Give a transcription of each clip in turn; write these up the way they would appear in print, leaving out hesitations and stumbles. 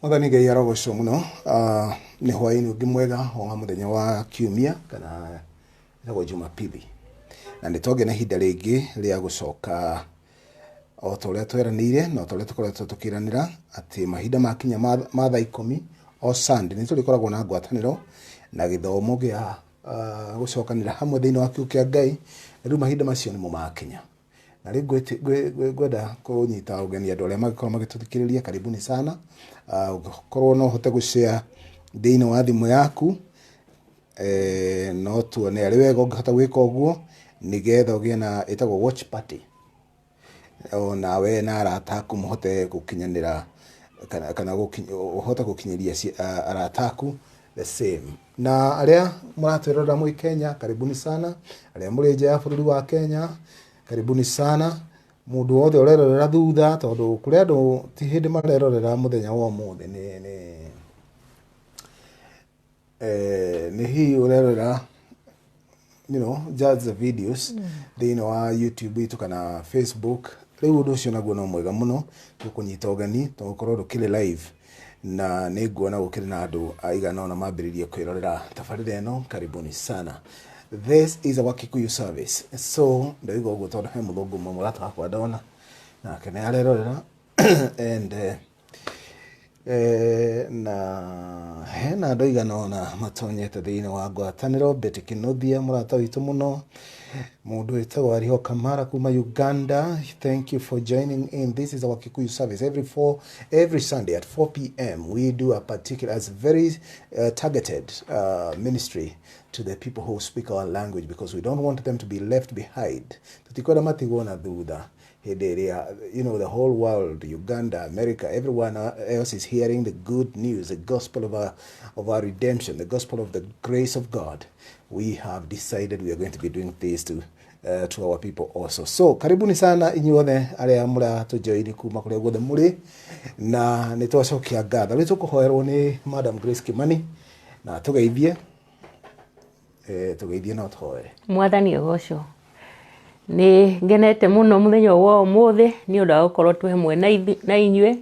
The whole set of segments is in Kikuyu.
Mwathani Ngai arogocwo mũno. Nĩ hwaĩ-inĩ ũngĩ mwega wa mũthenya wa kiumia kana ĩtagwo Jumapili, na nĩ twagĩa na ihinda rĩngĩ rĩa gũcoka o ta ũrĩa tweranĩire na o ta ũrĩa tũkoretwo tũkĩranĩra atĩ mahinda makinya ma thaa 10 o Sunday nĩ tũrĩkoragwo na ngwatanĩro na gĩthomo gĩa gũcokanĩra hamwe thĩinĩ wa kiugo kĩa Ngai. Na rĩu mahinda macio nĩmo makinya. Na rĩu ngwenda kũnyita ũgeni andũ arĩa mangĩkorwo magĩtũthikĩrĩria, karibuni sana. Ũngĩkorwo no ũhote gũ-share thĩinĩ wa thimũ yaku, no tuone arĩ wega ũngĩhota gwĩka ũguo, nĩgetha ũgĩe na ĩtagwo watch party. Onawe na arata aku mũhote gũkinyanĩra kana ũhote gũkinyĩria arata aku the same. Na arĩa mũratwĩrorera mwĩ Kenya, karibuni sana. Arĩa mũrĩ nja ya bũrũri wa Kenya, karibuni sana. Mũndũ wothe ũrerorera thutha, tondũ kũrĩ andũ ti hĩndĩ marerorera mũthenya wa ũmũthĩ, nĩ hihi ũrerorera just the videos thĩinĩ wa YouTube itũ kana Facebook. Rĩu ũndũ ũcio naguo no mwega mũno, tũkũnyita ũgeni tũgũkorwo rũkĩrĩ live, na nĩ nguona gũkĩrĩ na andũ aigana ũna mambĩrĩrie kwĩrorera tabarĩra ĩno. Karibuni sana. This is our Kikuyu service. So ndaigua ũguo tondũ he mũthũngũ ũmwe mũrata wakwa ndona nake nĩ arerorera and na hena andũ aigana ũna matonyete thĩinĩ wa ngwatanĩro. Betty Kinuthia, mũrata witũ mũno, mũndũ wĩtagwo Ariho Kamara kuma Uganda, thank you for joining in. This is our Kikuyu service. Every Sunday at 4 p.m. we do a particular, as very targeted ministry to the people who speak our language, because we don't want them to be left behind. Tutikwenda matigwo na thutha hĩndĩ ĩrĩa the whole world, Uganda, America, everyone else is hearing the good news, the gospel of our redemption, the gospel of the grace of God. We have decided we are going to be doing this to our people also. So karibuni sana inyuothe arĩa mũratũjoini kuma kũrĩa guothe mũrĩ, na nĩ twacokia ngatho. Rĩu tũkũhoerwo nĩ Madam Grace Kimani na tũgeithie, tũgeithie no tũhoere. Mwathani ũgocwo. Nĩ ngenete mũno mũthenya ũyũ wa ũmũthĩ nĩ ũndũ wa gũkorwo twĩ hamwe na inyuĩ,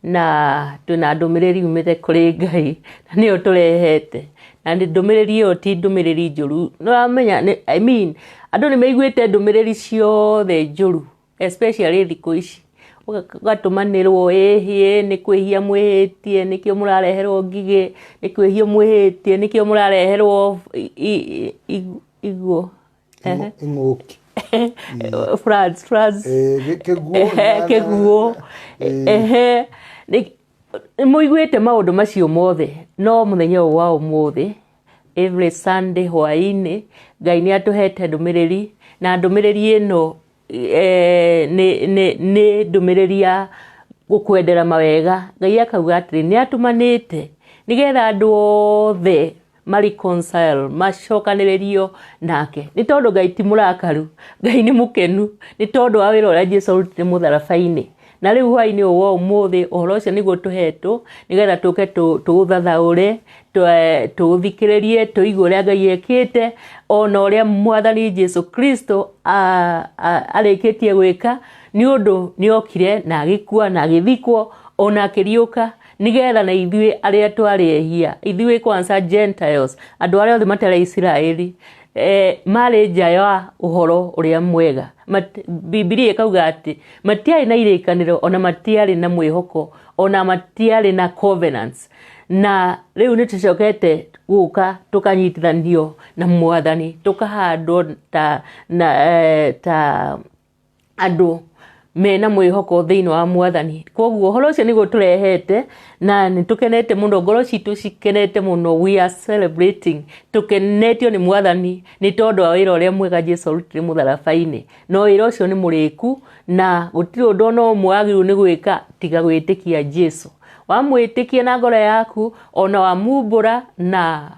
na twĩna ndũmĩrĩri yumĩte kũrĩ Ngai na nĩyo tũrehete, na nĩ ndũmĩrĩri ĩyo ti ndũmĩrĩri njũru. Nĩũramenya I mean, andũ nĩ maiguĩte ndũmĩrĩri ciothe njũru, especially thikũ ici ũgatũmanĩrwo ĩhĩ nĩ kwĩhia mwĩhĩtie nĩkĩo mũrareherwo ngigĩ, nĩ kwĩhia mwĩhĩtie nĩkĩo mũrareherwo iguo. Ing'ũki. Floods, floods. Kĩguũ. Kĩguũ. Ehe. Nĩ mũiguĩte maũndũ macio mothe, no mũthenya ũyũ wa ũmũthĩ, every Sunday hwaĩ-inĩ, Ngai nĩ atũhete ndũmĩrĩri, na ndũmĩrĩri ĩno nĩ ndũmĩrĩri ya gũkwendera mawega. Ngai akauga atĩrĩ, nĩ atũmanĩte nĩgetha andũ othe ma-reconcile, macokanĩrĩrio nake, nĩ tondũ Ngai ti mũrakaru, Ngai nĩ mũkenu nĩ tondũ wa wĩra ũrĩa Jesu arutire mũtharaba-inĩ. Na rĩu hwaĩ-inĩ ũyũ wa ũmũthĩ, ũhoro ũcio nĩguo tũhetwo nĩgetha tũke tũũthathaũre, tũũthikĩrĩrie, tũigue ũrĩa Ngai ekĩte, ona ũrĩa Mwathani Jesu Kristo arĩkĩtie gwĩka, nĩ ũndũ nĩ okire na agĩkua na agĩthikwo ona akĩriũka, nĩgetha na ithuĩ arĩa twarĩ ehia, ithuĩ kwanza Gentiles, andũ arĩa othe matarĩ Isiraeli, marĩ nja ya ũhoro ũrĩa mwega. Bibilia ĩkauga atĩ matiarĩ na irĩkanĩro, ona matiarĩ na mwĩhoko, ona matiarĩ na covenants. Na rĩu nĩ tũcokete gũka tũkanyitithanio na Mwathani, tũkahandwo ta andũ mena mwĩhoko thĩinĩ wa Mwathani. Koguo ũhoro ũcio nĩguo tũrehete, na nĩ tũkenete mũno, ngoro citũ cikenete mũno. We are celebrating, tũkenetio nĩ Mwathani nĩ tondũ wa wĩra ũrĩa mwega Jesu arutire mũtharaba-inĩ. No wĩra ũcio nĩ mũrĩku, na gũtirĩ ũndũ ona ũmwe wagĩrĩirwo nĩ gwĩka tiga gwĩtĩkia Jesu. Wamwĩtĩkia na ngoro yaku, ona wamumbũra na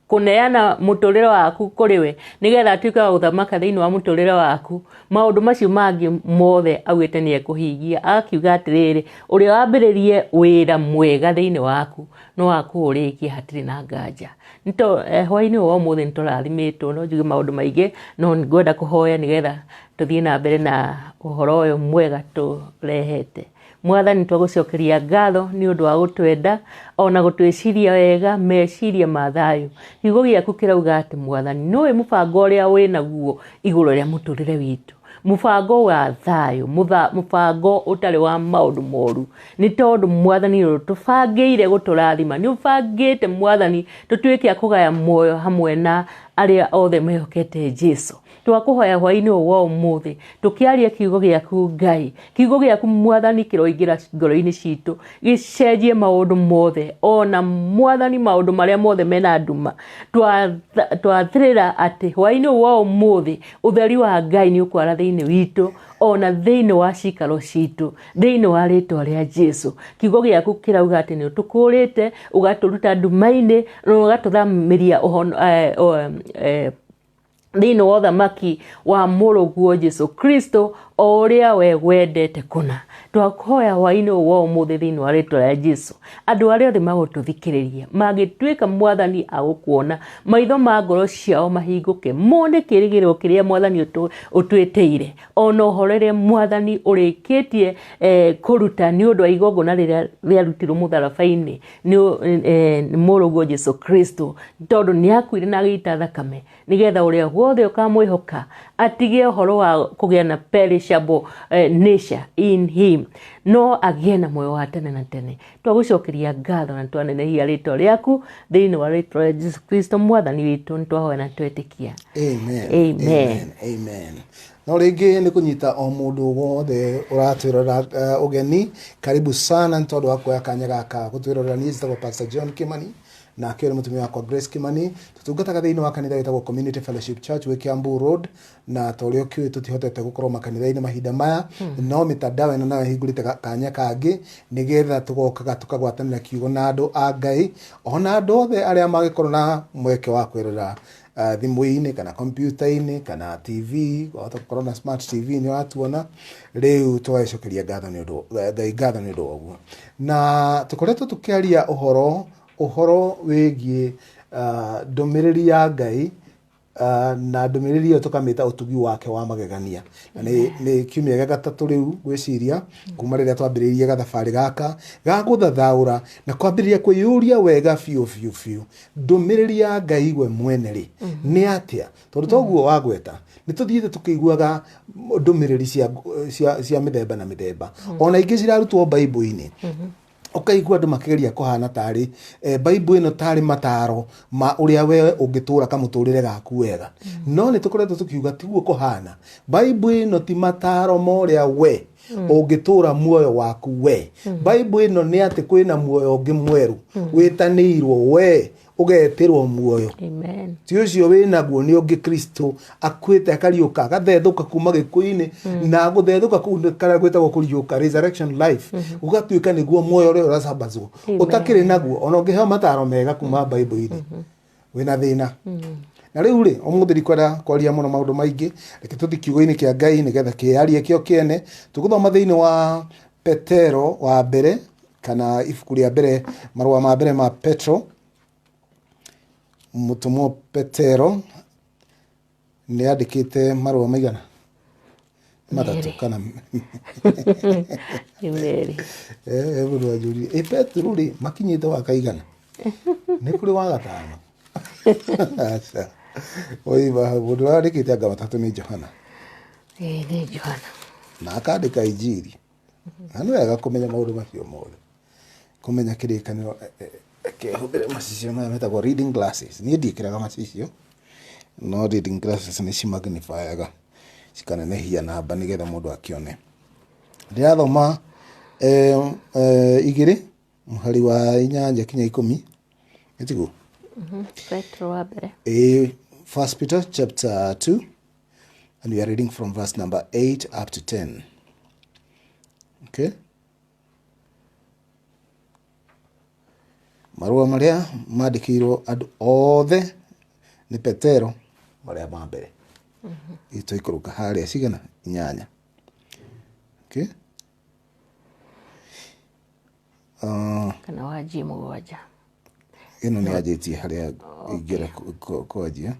kũneana mũtũrĩre waku kũrĩ we, nĩgetha atuĩke wa gũthamaka thĩinĩ wa mũtũrĩre waku, maũndũ macio mangĩ mothe augĩte nĩ ekũhingia. Akiuga atĩrĩrĩ, ũrĩa wambĩrĩrie wĩra mwega thĩinĩ waku no akũũrĩkia hatirĩ na nganja. Hwaĩ-inĩ ũyũ wa ũmũthĩ nĩ tũrathimĩtwo, no njuge maũndũ maingĩ, no ngwenda kũhoya nĩgetha Tũthiĩ na mbere na ũhoro ũyũ mwega tũrehete. Mwathani, twagũcokeria ngatho nĩ ũndũ wa gũtwenda ona gũtwĩciria wega meciria ma thayũ. Kiugo gĩaku kĩrauga atĩ Mwathani nĩũĩ mũbango ũrĩa wĩ naguo igũrũ rĩa mũtũrĩre witũ, mũbango wa thayũ, mũbango ũtarĩ wa maũndũ moru, nĩ tondũ Mwathani nĩ ũtũbangĩire gũtũrathima, nĩ ũbangĩte Mwathani tũtuĩke a kũgaya muoyo hamwe na arĩa othe mehokete Jesu. Twakũhoya hwaĩ-inĩ ũyũ wa ũmũthĩ tũkĩaria kiugo gĩaku Ngai, kiugo gĩaku Mwathani kĩroingĩra ngoro-inĩ citũ, gĩcenjie maũndũ mothe, ona Mwathani maũndũ marĩa mothe mena nduma. Twathĩrĩra atĩ hwaĩ-inĩ ũyũ wa ũmũthĩ ũtheri wa Ngai nĩ ũkwara thĩinĩ witũ, ona thĩinĩ wa cikaro citũ, thĩinĩ wa rĩtwa rĩa Jesu. Kiugo gĩaku kĩrauga atĩ nĩ ũtũkũrĩte, ũgatũruta nduma-inĩ, na ũgatũthamĩria thĩinĩ wa ũthamaki wa mũrũguo Jesu Kristo, o ũrĩa we wendete kũna. Twakũhoya hwaĩ-inĩ ũyũ wa ũmũthĩ thĩinĩ wa rĩtwa rĩa Jesu, andũ arĩa othe magũtũthikĩrĩria mangĩtuĩka Mwathani agũkuona, maitho ma ngoro ciao mahingũke, mone kĩrĩgĩrĩro kĩrĩa Mwathani ũtwĩtĩire, ona ũhoro ũrĩa Mwathani ũrĩkĩtie kũruta nĩ ũndũ wa igongona rĩrĩa rĩarutirwo mũtharaba-inĩ nĩ mũrũguo Jesu Kristo, tondũ nĩ akuire na agĩita thakame nĩgetha ũrĩa wothe ũkamwĩhoka atige ũhoro wa kũgĩa na perishable nature in him, no agĩe na muoyo wa tene na tene. Twagũcokeria ngatho na twanenehia rĩtwa rĩaku thĩinĩ wa rĩtwa rĩa Jesu Kristo Mwathani witũ, nĩ twahoya na twetĩkia. Amen. Amen. Amen. Amen. No rĩngĩ nĩ kũnyita o mũndũ wothe ũratwĩrora ũgeni, karibu sana nĩ tondũ wa kuoya kanya gaka gũtwĩrorera. Niĩ njĩtagwo Pastor John Kimani, nake ũrĩ mũtumia wakwa Grace Kimani. Tũtungataga thĩinĩ wa kanitha wĩtagwo Community Fellowship Church wĩ Kiambu Road, na ta ũrĩa ũkĩũĩ tũtihotete gũkorwo makanitha-inĩ mahinda maya, no mĩtandao ĩno nayo ĩhingũrĩte kanya kangĩ nĩgetha tũgokaga tũkagwatanĩra kiugo na andũ a Ngai, ona andũ othe arĩa mangĩkorwo na mweke wa kwĩrora thimũ-inĩ kana kompiuta-inĩ kana TV, wahota gũkorwo na smart TV nĩ ũratuona rĩu. Tũgagĩcokeria ngatho nĩ ũndũ Ngai ngatho nĩ ũndũ wa ũguo. Na tũkoretwo tũkĩaria ũhoro wĩgiĩ ndũmĩrĩri ya Ngai, na ndũmĩrĩri ĩyo tũkamĩta ũtugi wake wa magegania. Na nĩ kiumia gĩa gatatũ rĩu ngwĩciria kuma rĩrĩa twambĩrĩirie gathabarĩ gaka ga gũthathaũra na kwambĩrĩria kwĩyũria wega biũ biũ biũ ndũmĩrĩri ya Ngai we mwene rĩ nĩ atĩa, tondũ toguo wagweta nĩ tũthiĩte tũkĩiguaga ndũmĩrĩri cia mĩthemba na mĩthemba, ona ingĩ cirarutwo Baibũ-inĩ, ũkaigua andũ makĩgeria kũhana tarĩ Baibũ ĩno tarĩ mataro ma ũrĩa we ũngĩtũra kamũtũrĩre gaku wega. No nĩ tũkoretwo tũkiuga tiguo kũhana. Baibũ ĩno ti mataro ma ũrĩa we ũngĩtũra muoyo waku we. Baibũ ĩno nĩ atĩ kwĩna muoyo ũngĩ mwerũ wĩtanĩirwo we, ũgetĩrwo muoyo. Amen. Ti ũcio wĩnaguo, nĩ ũngĩ Kristo akuĩte akariũka agathethũka kuma gĩkuũ-inĩ, na gũthethũka kũu nĩ karĩa gwĩtagwo kũriũka, resurrection life, gũgatuĩka nĩguo muoyo ũrĩa ũracambazwo. Ũtakĩrĩ naguo, ona ũngĩheo mataro mega kuma Baibũ-inĩ, wĩna thĩna. Na rĩu rĩ, ũmũthĩ ndikwenda kwaria mũno maũndũ maingĩ, reke tũthiĩ kiugo-inĩ kĩa Ngai nĩgetha kĩarie kĩo kĩene. Tũgũthoma thĩinĩ wa Petero wa mbere, kana ibuku rĩa mbere, marũa ma mbere ma Petro. Mũtũmwo Petero nĩ andĩkĩte marũa maigana? Matatũ kana Nĩ merĩ. Mũndũ wanjũririe ĩ Petero rĩ makinyĩte wa kaigana? Nĩ kũrĩ wa gatano? Aca. Oiba mũndũ wandĩkĩte anga matatũ nĩ Johana. Ĩĩ, nĩ Johana. Na akandĩka Injiri. Na nĩ wega kũmenya maũndũ macio mothe, kũmenya kĩrĩkanĩro. Reke hũthĩre macicio maya metagwo reading glasses. Niĩ ndiĩkĩraga macicio, no reading glasses nĩ cimagnifyaga, cikanenehia namba nĩgetha mũndũ akĩone. Ndĩrathoma 2 mũhari wa 8 kinya 10, ĩtiguo? Petro wa mbere. Ĩĩ, First Peter chapter 2, and we are reading from verse number 8 up to 10. Okay? Marũa marĩa mandĩkĩirwo andũ othe nĩ Petero marĩa ma mbere. Twaikũrũka harĩa cigana? 8. Okay? Kana wanjie 7. Ĩno nĩ yanjĩtie harĩa ingĩenda kwanjia.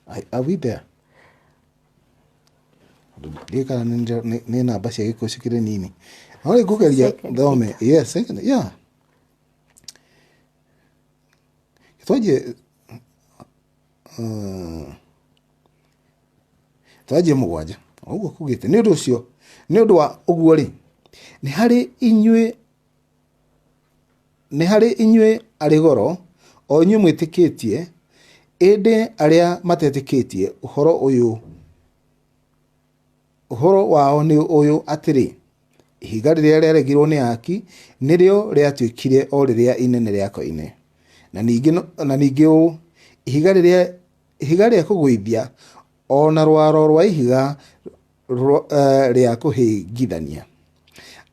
Are we there? Ndiũĩ kana nĩ namba cia gĩkũyũ cikĩrĩ nini, no rĩ ngũgeria Second. Thome. Yes, second, yeah. Twanjie twanjie 7 ũguo kugĩte. Nĩ ũndũ ũcio, nĩ ũndũ wa ũguo rĩ, nĩ harĩ inyuĩ arĩ goro, o inyuĩ mwĩtĩkĩtie, ĩndĩ arĩa matetĩkĩtie, ũhoro ũyũ, ũhoro wao nĩ ũyũ atĩrĩ, ihiga rĩrĩa rĩaregirwo nĩ aki nĩrĩo rĩatuĩkire o rĩrĩa inene rĩa koine. Na ningĩ ũũ, ihiga rĩa kũgũithia, o na rwaro rwa ihiga rĩa kũhĩngithania.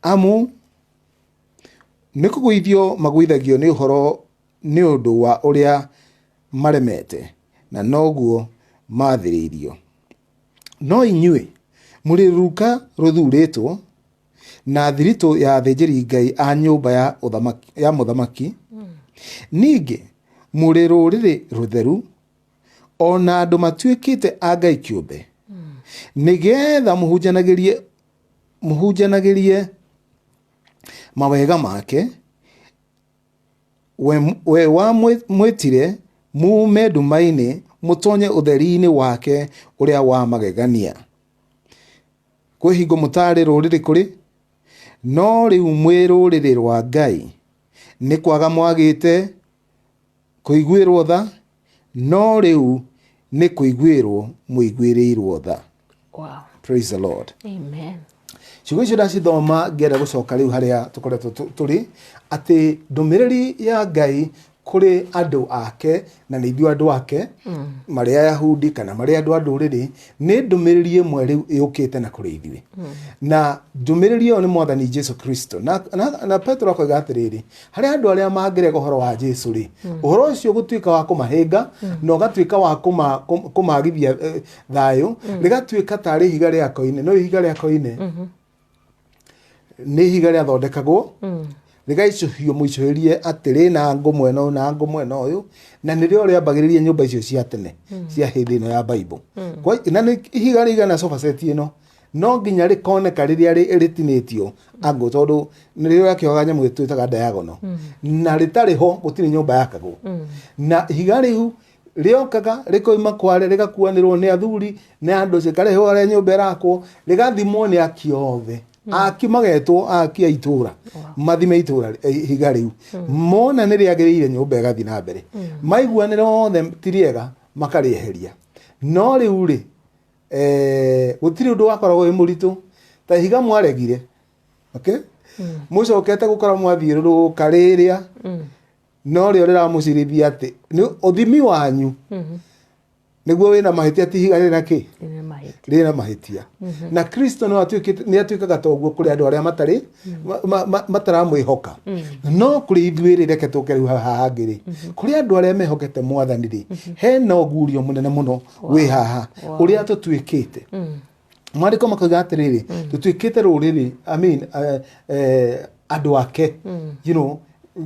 Amu nĩ kũgũithio magũithagio nĩ ũhoro nĩ ũndũ wa ũrĩa maremete, na noguo maathĩrĩirio. No inyuĩ mũrĩ rũruka rũthuurĩtwo, na thiritũ ya athĩnjĩri Ngai a nyũmba ya ũthamaki, ya mũthamaki, ningĩ mũrĩ rũrĩrĩ rũtheru, o na andũ matuĩkĩte a Ngai kĩũmbe, nĩgetha mũhunjanagĩrie mawega make we wamwĩtire mume nduma-inĩ mũtonye ũtheri-inĩ wake ũrĩa wa magegania. Kwĩ hingo mũtarĩ rũrĩrĩ kũrĩ, no rĩu mwĩ rũrĩrĩ rwa Ngai. Nĩ kwaga mwagĩte kũiguĩrwo tha, no rĩu nĩ kũiguĩrwo mũiguĩrĩirwo tha. Praise the Lord. Amen. Ciugo icio ndacithoma, ngĩenda gũcoka rĩu harĩa tũkoretwo tũrĩ, atĩ ndũmĩrĩri ya Ngai kũrĩ andũ ake, na nĩ ithuĩ andũ ake, marĩ Ayahudi kana marĩ andũ a ndũrĩrĩ, nĩ ndũmĩrĩri ĩmwe rĩu ĩũkĩte na kũrĩ ithuĩ, na ndũmĩrĩri ĩyo nĩ Mwathani Jesu Kristo. Na Petero akoiga atĩrĩrĩ, harĩ andũ arĩa mangĩrega ũhoro wa Jesu rĩ, ũhoro ũcio gũtuĩka wa kũmahĩnga na ũgatuĩka wa kũmagithia thayũ, rĩgatuĩka tarĩ ihiga rĩa koine. No ihiga rĩa koine nĩ ihiga rĩathondekagwo, rĩgaicũhio mũicũhĩrie atĩ rĩna ngũ mwena ũyũ na ngũ mwena ũyũ, na nĩrĩo rĩambagĩrĩria nyũmba icio cia tene cia hĩndĩ ĩno ya Bible. Na nĩ ihiga rĩigana sofa set ĩno, no nginya rĩkoneka rĩrĩa rĩtinĩtio angũ, tondũ nĩrĩo rĩakĩohaga nyamũ twĩtaga diagonal, na rĩtarĩ ho gũtirĩ nyũmba yakagwo. Na ihiga rĩu rĩokaga rĩkoima kware, rĩgakuanĩrwo nĩ athuri nĩ andũ, cikarehwo harĩa nyũmba ĩrakwo, rĩgathimwo nĩ aki othe. Aki magetwo, aki a itũra mathime itũra, ihiga rĩu mona nĩ rĩagĩrĩire, nyũmba ĩgathiĩ na mbere. Maiguanĩra othe ti rĩega, makarĩeheria. No rĩu rĩ, gũtirĩ ũndũ wakoragwo wĩ mũritũ ta ihiga mwaregire, okay? Mũcokete gũkora mwathiũrũrũka rĩrĩa, no rĩo rĩramũcirithia atĩ nĩ ũthimi wanyu nĩguo wĩna mahĩtia, ti ihiga rĩna kĩ. Rĩna mahĩtia. Rĩna mahĩtia. Na Kristo no atuĩkĩte, nĩ atuĩkaga ta ũguo kũrĩ andũ arĩa matarĩ mataramwĩhoka. No kũrĩ ithuĩ rĩ, reke tũke rĩu haha hangĩ rĩ, kũrĩ andũ arĩa mehokete Mwathani rĩ, hena ũgurio mũnene mũno wĩ haha ũrĩa tũtuĩkĩte. Maandĩko makoiga atĩrĩrĩ, tũtuĩkĩte rũrĩrĩ, I mean, andũ ake.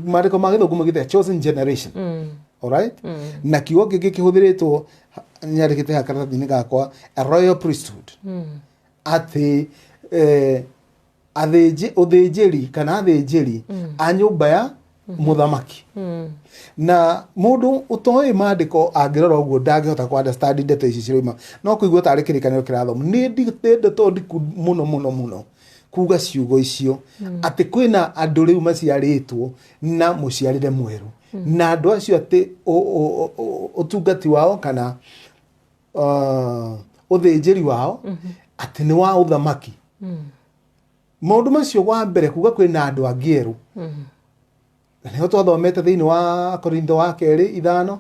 Maandĩko ma Gĩthũngũ maugĩte chosen generation, alright? Na kiugo kĩngĩ kĩhũthĩrĩtwo nyandĩkĩte haha karatathi-inĩ gakwa, a royal priesthood, atĩ athĩnjĩ ũthĩnjĩri kana athĩnjĩri a nyũmba ya mũthamaki. Na mũndũ ũtoĩ maandĩko angĩrora ũguo ndangĩhota kũ understand ndeto ici ciroima, no kũigua tarĩ Kĩrĩkanĩro kĩrathoma. Nĩ ndeto ndiku mũno mũno mũno kuga ciugo icio, atĩ kwĩna andũ rĩu maciarĩtwo na mũciarĩre mwerũ, na andũ acio atĩ ũtungati wao kana ũthĩnjĩri wao atĩ nĩ wa ũthamaki. Maũndũ macio, wa mbere kuga kwĩna andũ angĩ erũ, na nĩho twathomete thĩinĩ wa Korintho wa kerĩ 5,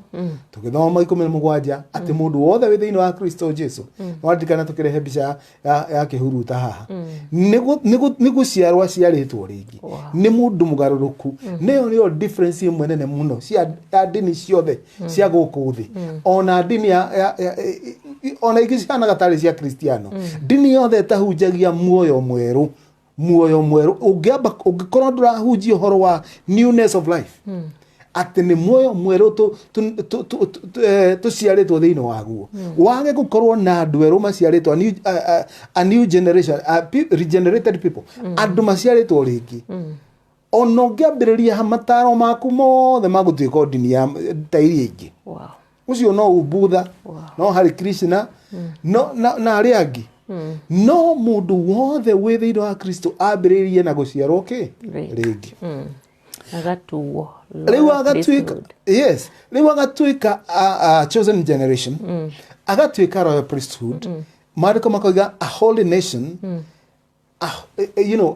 tũgĩthoma 17, atĩ mũndũ wothe wĩ thĩinĩ wa Kristo Jesu, waririkana tũkĩrehe mbica ya kĩhuruta haha, nĩ gũciarwo aciarĩtwo rĩngĩ, nĩ mũndũ mũgarũrũku. Nĩyo difference ĩmwe nene mũno cia ya ndini ciothe cia gũkũ thĩ, ona ndini ya ona ingĩ cihanaga tarĩ cia Kristiano. Ndini yothe ĩtahunjagia muoyo mwerũ, muoyo mwerũ ũngĩamba ũngĩkorwo ndũrahunjia ũhoro wa newness of life. Atĩ nĩ muoyo mwerũ tũciarĩtwo thĩinĩ waguo. Wage gũkorwo na andũ erũ maciarĩtwo, a new generation, regenerated people, andũ maciarĩtwo rĩngĩ. Ona ũngĩambĩrĩria mataro maku mothe magũtuĩka o ndini ya ta iria ingĩ. Ũcio no Ubudha, no Hare Krishna, no na arĩa angĩ. No mũndũ wothe wĩ thĩinĩ wa Kristo ambĩrĩirie na gũciarwo kĩ? Rĩngĩ. Rĩngĩ. Agatuo Rĩu agatuĩka, yes, rĩu agatuĩka a chosen generation, agatuĩka royal priesthood, maandĩko makoiga a holy nation,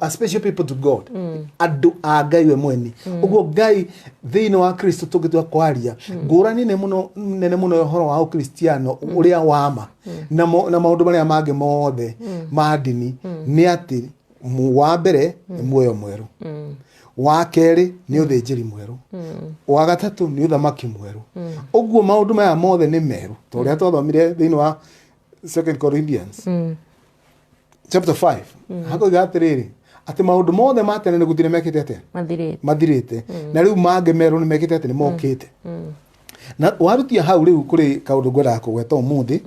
a special people to God, andũ a Ngai we mwene. Ũguo Ngai thĩinĩ wa Kristo tũngĩtua kwaria ngũrani nene mũno, nene mũno ya ũhoro wa ũkristiano ũrĩa wama na maũndũ marĩa mangĩ mothe ma ndini nĩ atĩ wa mbere nĩ muoyo mwerũ, wa kerĩ nĩ ũthĩnjĩri mwerũ, wa gatatũ nĩ ũthamaki mwerũ. Ũguo maũndũ maya mothe nĩ merũ, ta ũrĩa twathomire thĩinĩ wa Second Corinthians chapter 5, hakoiga atĩrĩrĩ, atĩ maũndũ mothe ma tene nĩ gũtirĩ mekĩte atĩa? Mathirĩte. Mathirĩte, na rĩu mangĩ merũ nĩ mekĩte atĩ nĩ mokĩte. Na warutia hau, rĩu kũrĩ kaũndũ ngwendaga kũgweta ũmũthĩ.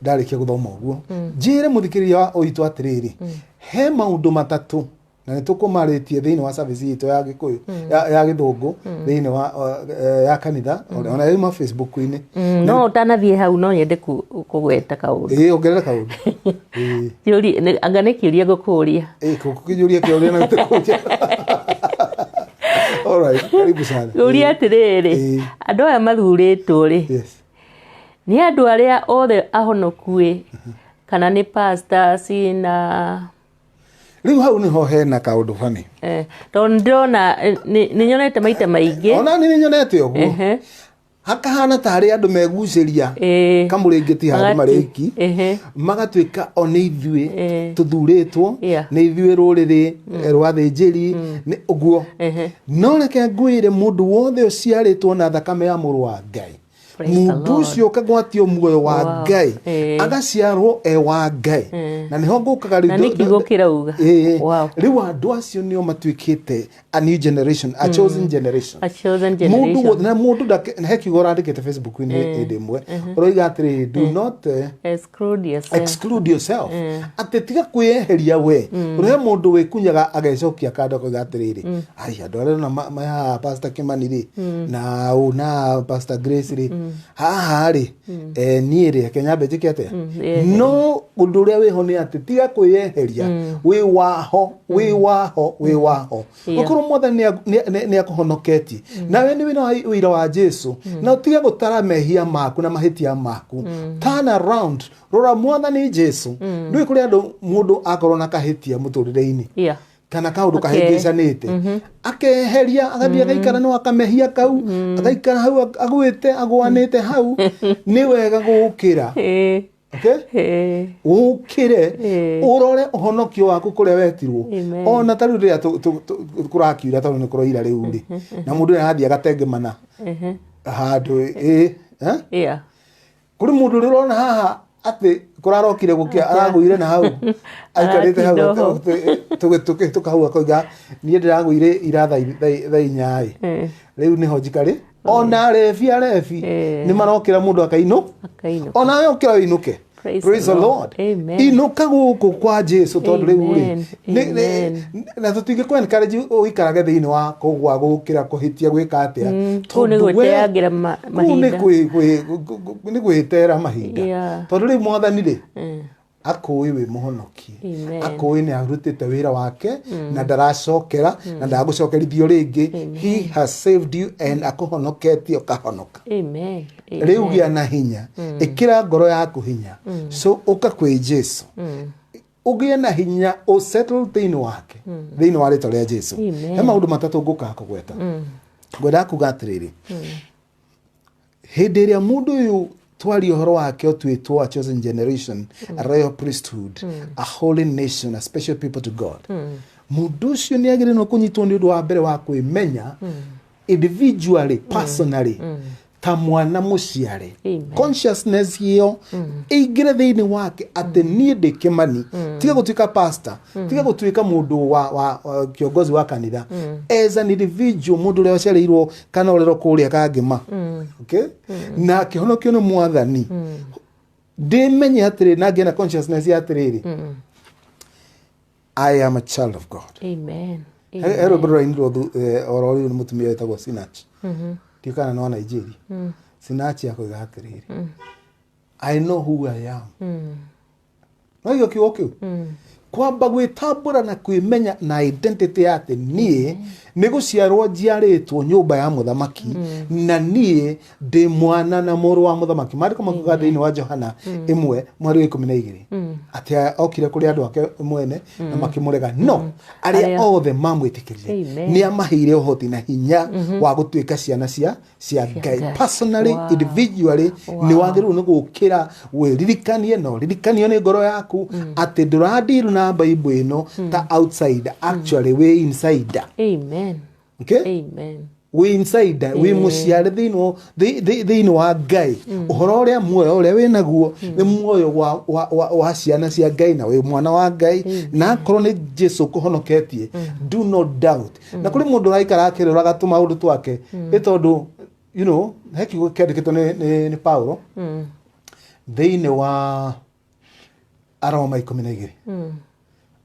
Ndarĩkia gũthoma ũguo, njĩre mũthikĩrĩria wa ũitũ atĩrĩrĩ, he maũndũ matatũ na nĩ tũkũmarĩtie thĩinĩ wa service itũ ya Gĩkũyũ, ya Gĩthũngũ, thĩinĩ wa ya kanitha, ona yuma Facebook-inĩ. No ũtanathiĩ hau, no nyende kũgweta kaũndũ. Ĩĩ, ongerera kaũndũ. Ĩĩ. Anga nĩ kĩũria ngũkũria. Ĩĩ, kũkĩnjũria kĩũria na gĩtĩkũria. Alright, karibu sana. Ngũria atĩrĩrĩ, andũ aya mathurĩtwo rĩ, nĩ andũ arĩa othe ahonoku-ĩ, kana nĩ pastors na Rĩu hau nĩho hena kaũndũ bani. Tondũ nĩ ndĩrona nĩ nyonete maita maingĩ. Ona nĩ nyonete ũguo. Hakahana tarĩ andũ megucĩria kamũrĩngĩti handũ marĩ iki, magatuĩka o nĩ ithuĩ tũthurĩtwo, nĩ ithuĩ rũrĩrĩ rwa thĩnjĩri, nĩ ũguo. No reke ngwĩre, mũndũ wothe ũciarĩtwo na thakame ya mũrũ wa Ngai, Praise the mũndũ Lord. ũcio ũkagwatio muoyo wa Ngai, agaciarwo e wa Ngai, na nĩho ngũkaga rĩu. Na nĩ kiugo kĩrauga. Rĩu andũ acio nĩo matuĩkĩte a new generation, a chosen generation. A chosen Mũndũ generation. wothe na mũndũ he kiugo ũrandĩkĩte Facebook-inĩ hĩndĩ ĩmwe, ũroiga atĩrĩrĩ, do not exclude yourself. Exclude yourself, atĩ tiga kwĩyeheria we. Ũrĩa mũndũ wĩkunyaga agecokia kando, akoiga atĩrĩrĩ, ai, andũ arĩa na haha Pastor Kimani rĩ, na ũ na Pastor Grace rĩ, haha rĩ, niĩ rĩ, reke nyambe njĩke atĩa? No ũndũ ũrĩa wĩho nĩ atĩ tiga kwĩyeheria, wĩ waho, wĩ waho, wĩ waho. Ũkorwo Mwathani nĩ akũhonoketie, nawe nĩ wĩna ũira wa Jesu, na ũtige gũtara mehia maku na mahĩtia maku. Turn around, rora Mwathani Jesu. Ndũĩ kũrĩ andũ, mũndũ akorwo na kahĩtia mũtũrĩre-inĩ kana kaũndũ kahĩngĩcanĩte, akeheria, agathiĩ agaikara no akamehia kau, agaikara hau agwĩte agwanĩte hau. Nĩ wega gũkĩra. Okay? Ũkĩre, ũrore ũhonokio waku kũrĩa wetirwo. Ona ta rĩu rĩrĩa kũrakiura, tondũ nĩ kũroira rĩu rĩ, na mũndũ nĩ arathiĩ agatengemana handũ ĩ, eh? Kũrĩ mũndũ ũrĩa ũrona haha atĩ kũrarokire gũkĩa, aragũire na hau aikarĩte hau. Aratinda ho. Tũgĩtũka hau, akoiga, niĩ ndĩragũire ira thaa 4 ĩ. Rĩu nĩho njikarĩ. Ona arebi, arebi nĩ marokĩra, mũndũ akainũ. Akainũka. Ona we ũkĩra ũinũke. Praise Praise the the Lord. Lord. Amen. Inũka gũkũ kwa Jesu, tondũ rĩu rĩ, Amen. Amen. na tũtingĩkũ encourage ũikarage thĩinĩ wa kũgwa, gũkĩra, kũhĩtia, gwĩka atĩa. Kũu nĩ Tondũ gwĩteangĩra kũu nĩ mahinda. nĩ gwĩtera mahinda, tondũ rĩu Mwathani rĩ, akũĩ wĩ mũhonokie. Amen. Akũĩ nĩ arutĩte wĩra wake na ndaracokera na ndagũcokerithio rĩngĩ. He has saved you and akũhonoketie ũkahonoka. Amen. Rĩu gĩa na hinya, ĩkĩra ngoro yaku hinya. So ũka kwĩ Jesu, ũgĩe na hinya, ũsettle thĩinĩ wake, thĩinĩ wa rĩtwa rĩa Jesu. Amen. He maũndũ matatũ ngũkaga kũgweta. Ngwendaga kuga atĩrĩrĩ, hĩndĩ ĩrĩa mũndũ ũyũ twaria ũhoro wake ũtuĩtwo a chosen generation, a royal priesthood, a holy nation, a special people to God, mũndũ ũcio nĩ agĩrĩirwo kũnyitwo nĩ ũndũ wa mbere wa kwĩmenya individually, personally, ta mwana mũciare. Amen. Consciousness ĩyo ĩingĩre thĩinĩ wake atĩ niĩ ndĩ Kĩmani. Tiga gũtuĩka pastor, tiga gũtuĩka mũndũ wa kiongozi wa kanitha, as an individual, mũndũ ũrĩa ũciarĩirwo kana ũrerwo kũrĩa kangĩma, okay, na akĩhonokio nĩ Mwathani, ndĩmenye atĩrĩ na ngĩe na consciousness ya atĩrĩrĩ, I am a child of God. Amen. He rwĩmbo rũrainirwo oro rĩu nĩ mũtumia wĩtagwo Sinach, ndiũ kana nĩ wa Nigeria. Sinach akoiga atĩrĩrĩ, "I know who I am." No igio kiugo kĩu kwamba gwĩtambũra na kwĩmenya na identity ya atĩ niĩ nĩ gũciarwo njiarĩtwo nyũmba ya mũthamaki, na niĩ ndĩ mwana na mũrũ wa mũthamaki. Maandĩko makuga thĩinĩ wa Johana 1:12 atĩ okire kũrĩ andũ ake mwene na makĩmũrega, no arĩa othe mamwĩtĩkĩrire, nĩ amaheire ũhoti na hinya wa gũtuĩka ciana cia Ngai. Ngai. Personally, individually, nĩ wagĩrĩirwo nĩ gũkĩra wĩririkanie na ũririkanio nĩ ngoro yaku atĩ ndũrandiru na Bible ĩno ta outsider, actually wĩ insider. Amen. Okay? Amen. Wĩ insider, wĩ mũciare thĩinĩ wa Ngai. Ũhoro ũrĩa, muoyo ũrĩa wĩ naguo nĩ muoyo wa ciana cia Ngai, na wĩ mwana wa Ngai, na akorwo nĩ Jesu kũhonoketie, do not doubt. Na kũrĩ mũndũ ũraikara akĩroraga tũmaũndũ twake, nĩ tondũ he kiugo kĩandĩkĩtwo nĩ Paulo thĩinĩ wa Aroma 12,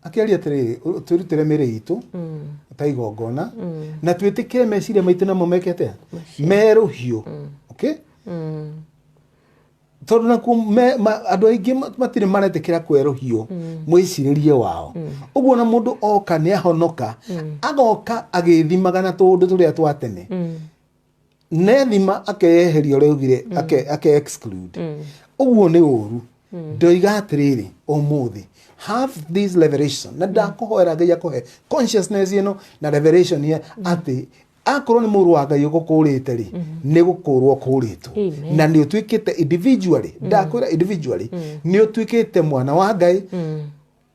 akĩaria atĩrĩrĩ, twĩrutĩre mĩrĩ itũ ta igongona na twĩtĩkĩre meciria maitũ namo meke atĩa? Merũhio, okay? Tondũ nakuo andũ aingĩ matirĩ maretĩkĩra kwerũhio mwĩcirĩrie wao. Ũguo na mũndũ oka nĩ ahonoka, agoka agĩthimaga na tũũndũ tũrĩa twa tene, nethima akeyeheria ũrĩa augire, ake exclude. Ũguo nĩ ũru. Ndoiga atĩrĩrĩ, ũmũthĩ have this revelation, na ndakũhoera Ngai akũhe consciousness ĩno na revelation ya atĩ akorwo nĩ mũrũ wa Ngai ũgũkũrĩte rĩ, nĩ gũkũrwo ũkũrĩtwo. Amen. Na nĩ ũtuĩkĩte individually, ndakwĩra individually nĩ ũtuĩkĩte mwana wa Ngai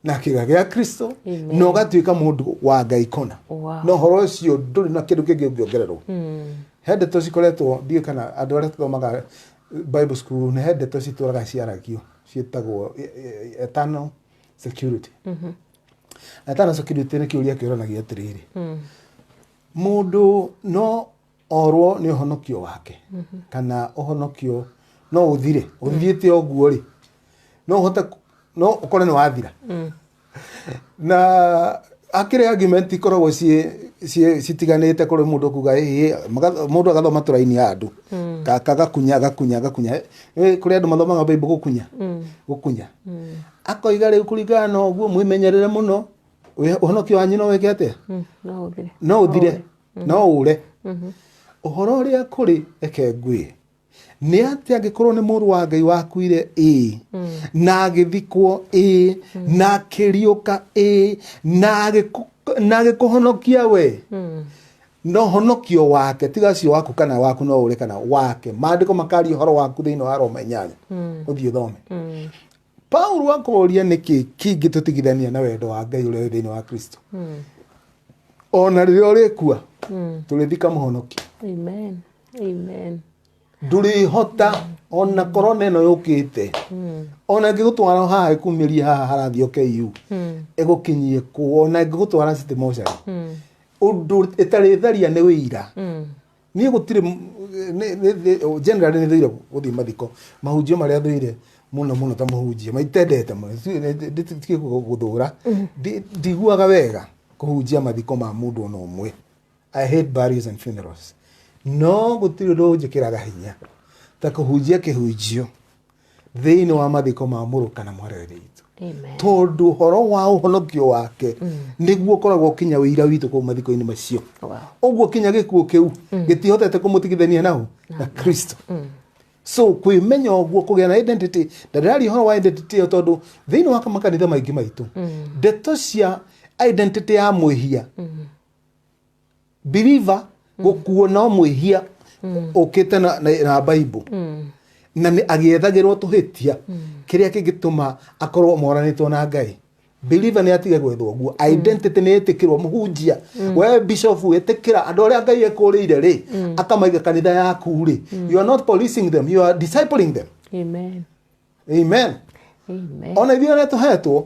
na kĩga gĩa Kristo Amen. na ũgatuĩka mũndũ wa Ngai kũna. Na ũhoro ũcio ndũrĩ na kĩndũ kĩngĩ ũngĩongererwo. He ndeto cikoretwo, ndiũĩ kana andũ arĩa tũthomaga Bible school, nĩ he ndeto citũraga ciaragio ciĩtagwo eternal security. Eternal security nĩ kĩũria kĩũranagia atĩrĩrĩ, mũndũ no orwo nĩ ũhonokio wake kana ũhonokio no ũthire ũthiĩte ũguo rĩ, no ũhote no ũkore nĩ wathira? Na akĩrĩ argument ikoragwo ciĩ citiganĩte. Kũrĩ mũndũ kuga ĩĩ, mũndũ agathoma tũraini handũ, kagakunya gakunya gakunya. Kũrĩ andũ mathomaga Bible gũkunya gũkunya, akoiga rĩu kũringana na ũguo mwĩmenyerere mũno, ũhonokio wanyu no wĩke atĩa? No ũthire. No ũthire, no ũre. Ũhoro ũrĩa kũrĩ, reke ngwĩre, nĩ atĩ angĩkorwo nĩ mũrũ wa Ngai wakuire ĩĩ, na agĩthikwo ĩĩ, na akĩriũka ĩĩ, na agĩkũhonokia we, no honokio wake tiga cio waku, kana waku no ũre kana wake. Maandĩko makaria ũhoro waku thĩinĩ wa Roma 8, ũthiĩ ũthome. Paulo akoria, nĩkĩ kĩngĩtũtigithania na wendo wa Ngai ũrĩa wĩ thĩinĩ wa Kristo? Ona rĩrĩa ũrĩkua, tũrĩthika mũhonoki. Amen. Amen. Ndũrĩhota ona korona ĩno yũkĩte, ona ĩngĩgũtwara haha ĩkumĩrie haha harathiĩ KU, ĩgũkinyie kũ, ona ĩngĩgũtwara City Mortuary, ũndũ ĩtarĩ tharia nĩ wĩira. Niĩ gũtirĩ generally nĩ thũire gũthiĩ mathiko. Mahunjio marĩa thũire mũno mũno ta mũhunjia maitendete mũno, nditige gũthũra, ndiguaga wega kũhunjia mathiko ma mũndũ ona ũmwe. I hate burials and funerals. No gũtirĩ ũndũ ũnjĩkĩraga hinya ta kũhunjia kĩhunjio thĩinĩ wa mathiko ma mũrũ kana mwarĩ wa Ithe witũ, Amen. tondũ ũhoro wa ũhonokio wake nĩguo ũkoragwo ũkinya wĩira witũ kũu mathiko-inĩ macio. Ũguo kinya gĩkuũ kĩu gĩtihotete kũmũtigithania nao na Kristo. So kwĩmenya ũguo, kũgĩa na identity, na ndĩraria ũhoro wa identity ĩyo tondũ thĩinĩ wa makanitha maingĩ maitũ, ndeto cia identity ya mwĩhia, believer gũkuo no mwĩhia ũkĩte na Bible na nĩ agĩethagĩrwo tũhĩtia kĩrĩa kĩngĩtũma akorwo moranĩtwo na Ngai. Believer nĩ atige gwethwo guo. Identity nĩ ĩtĩkĩrwo. Mũhunjia, we bishop, ĩtĩkĩra andũ arĩa Ngai ekũrĩire rĩ, akamaiga kanitha yaku rĩ, you are not policing them, you are discipling them. Amen. Amen. Amen. Ona ithuĩ arĩa tũhetwo.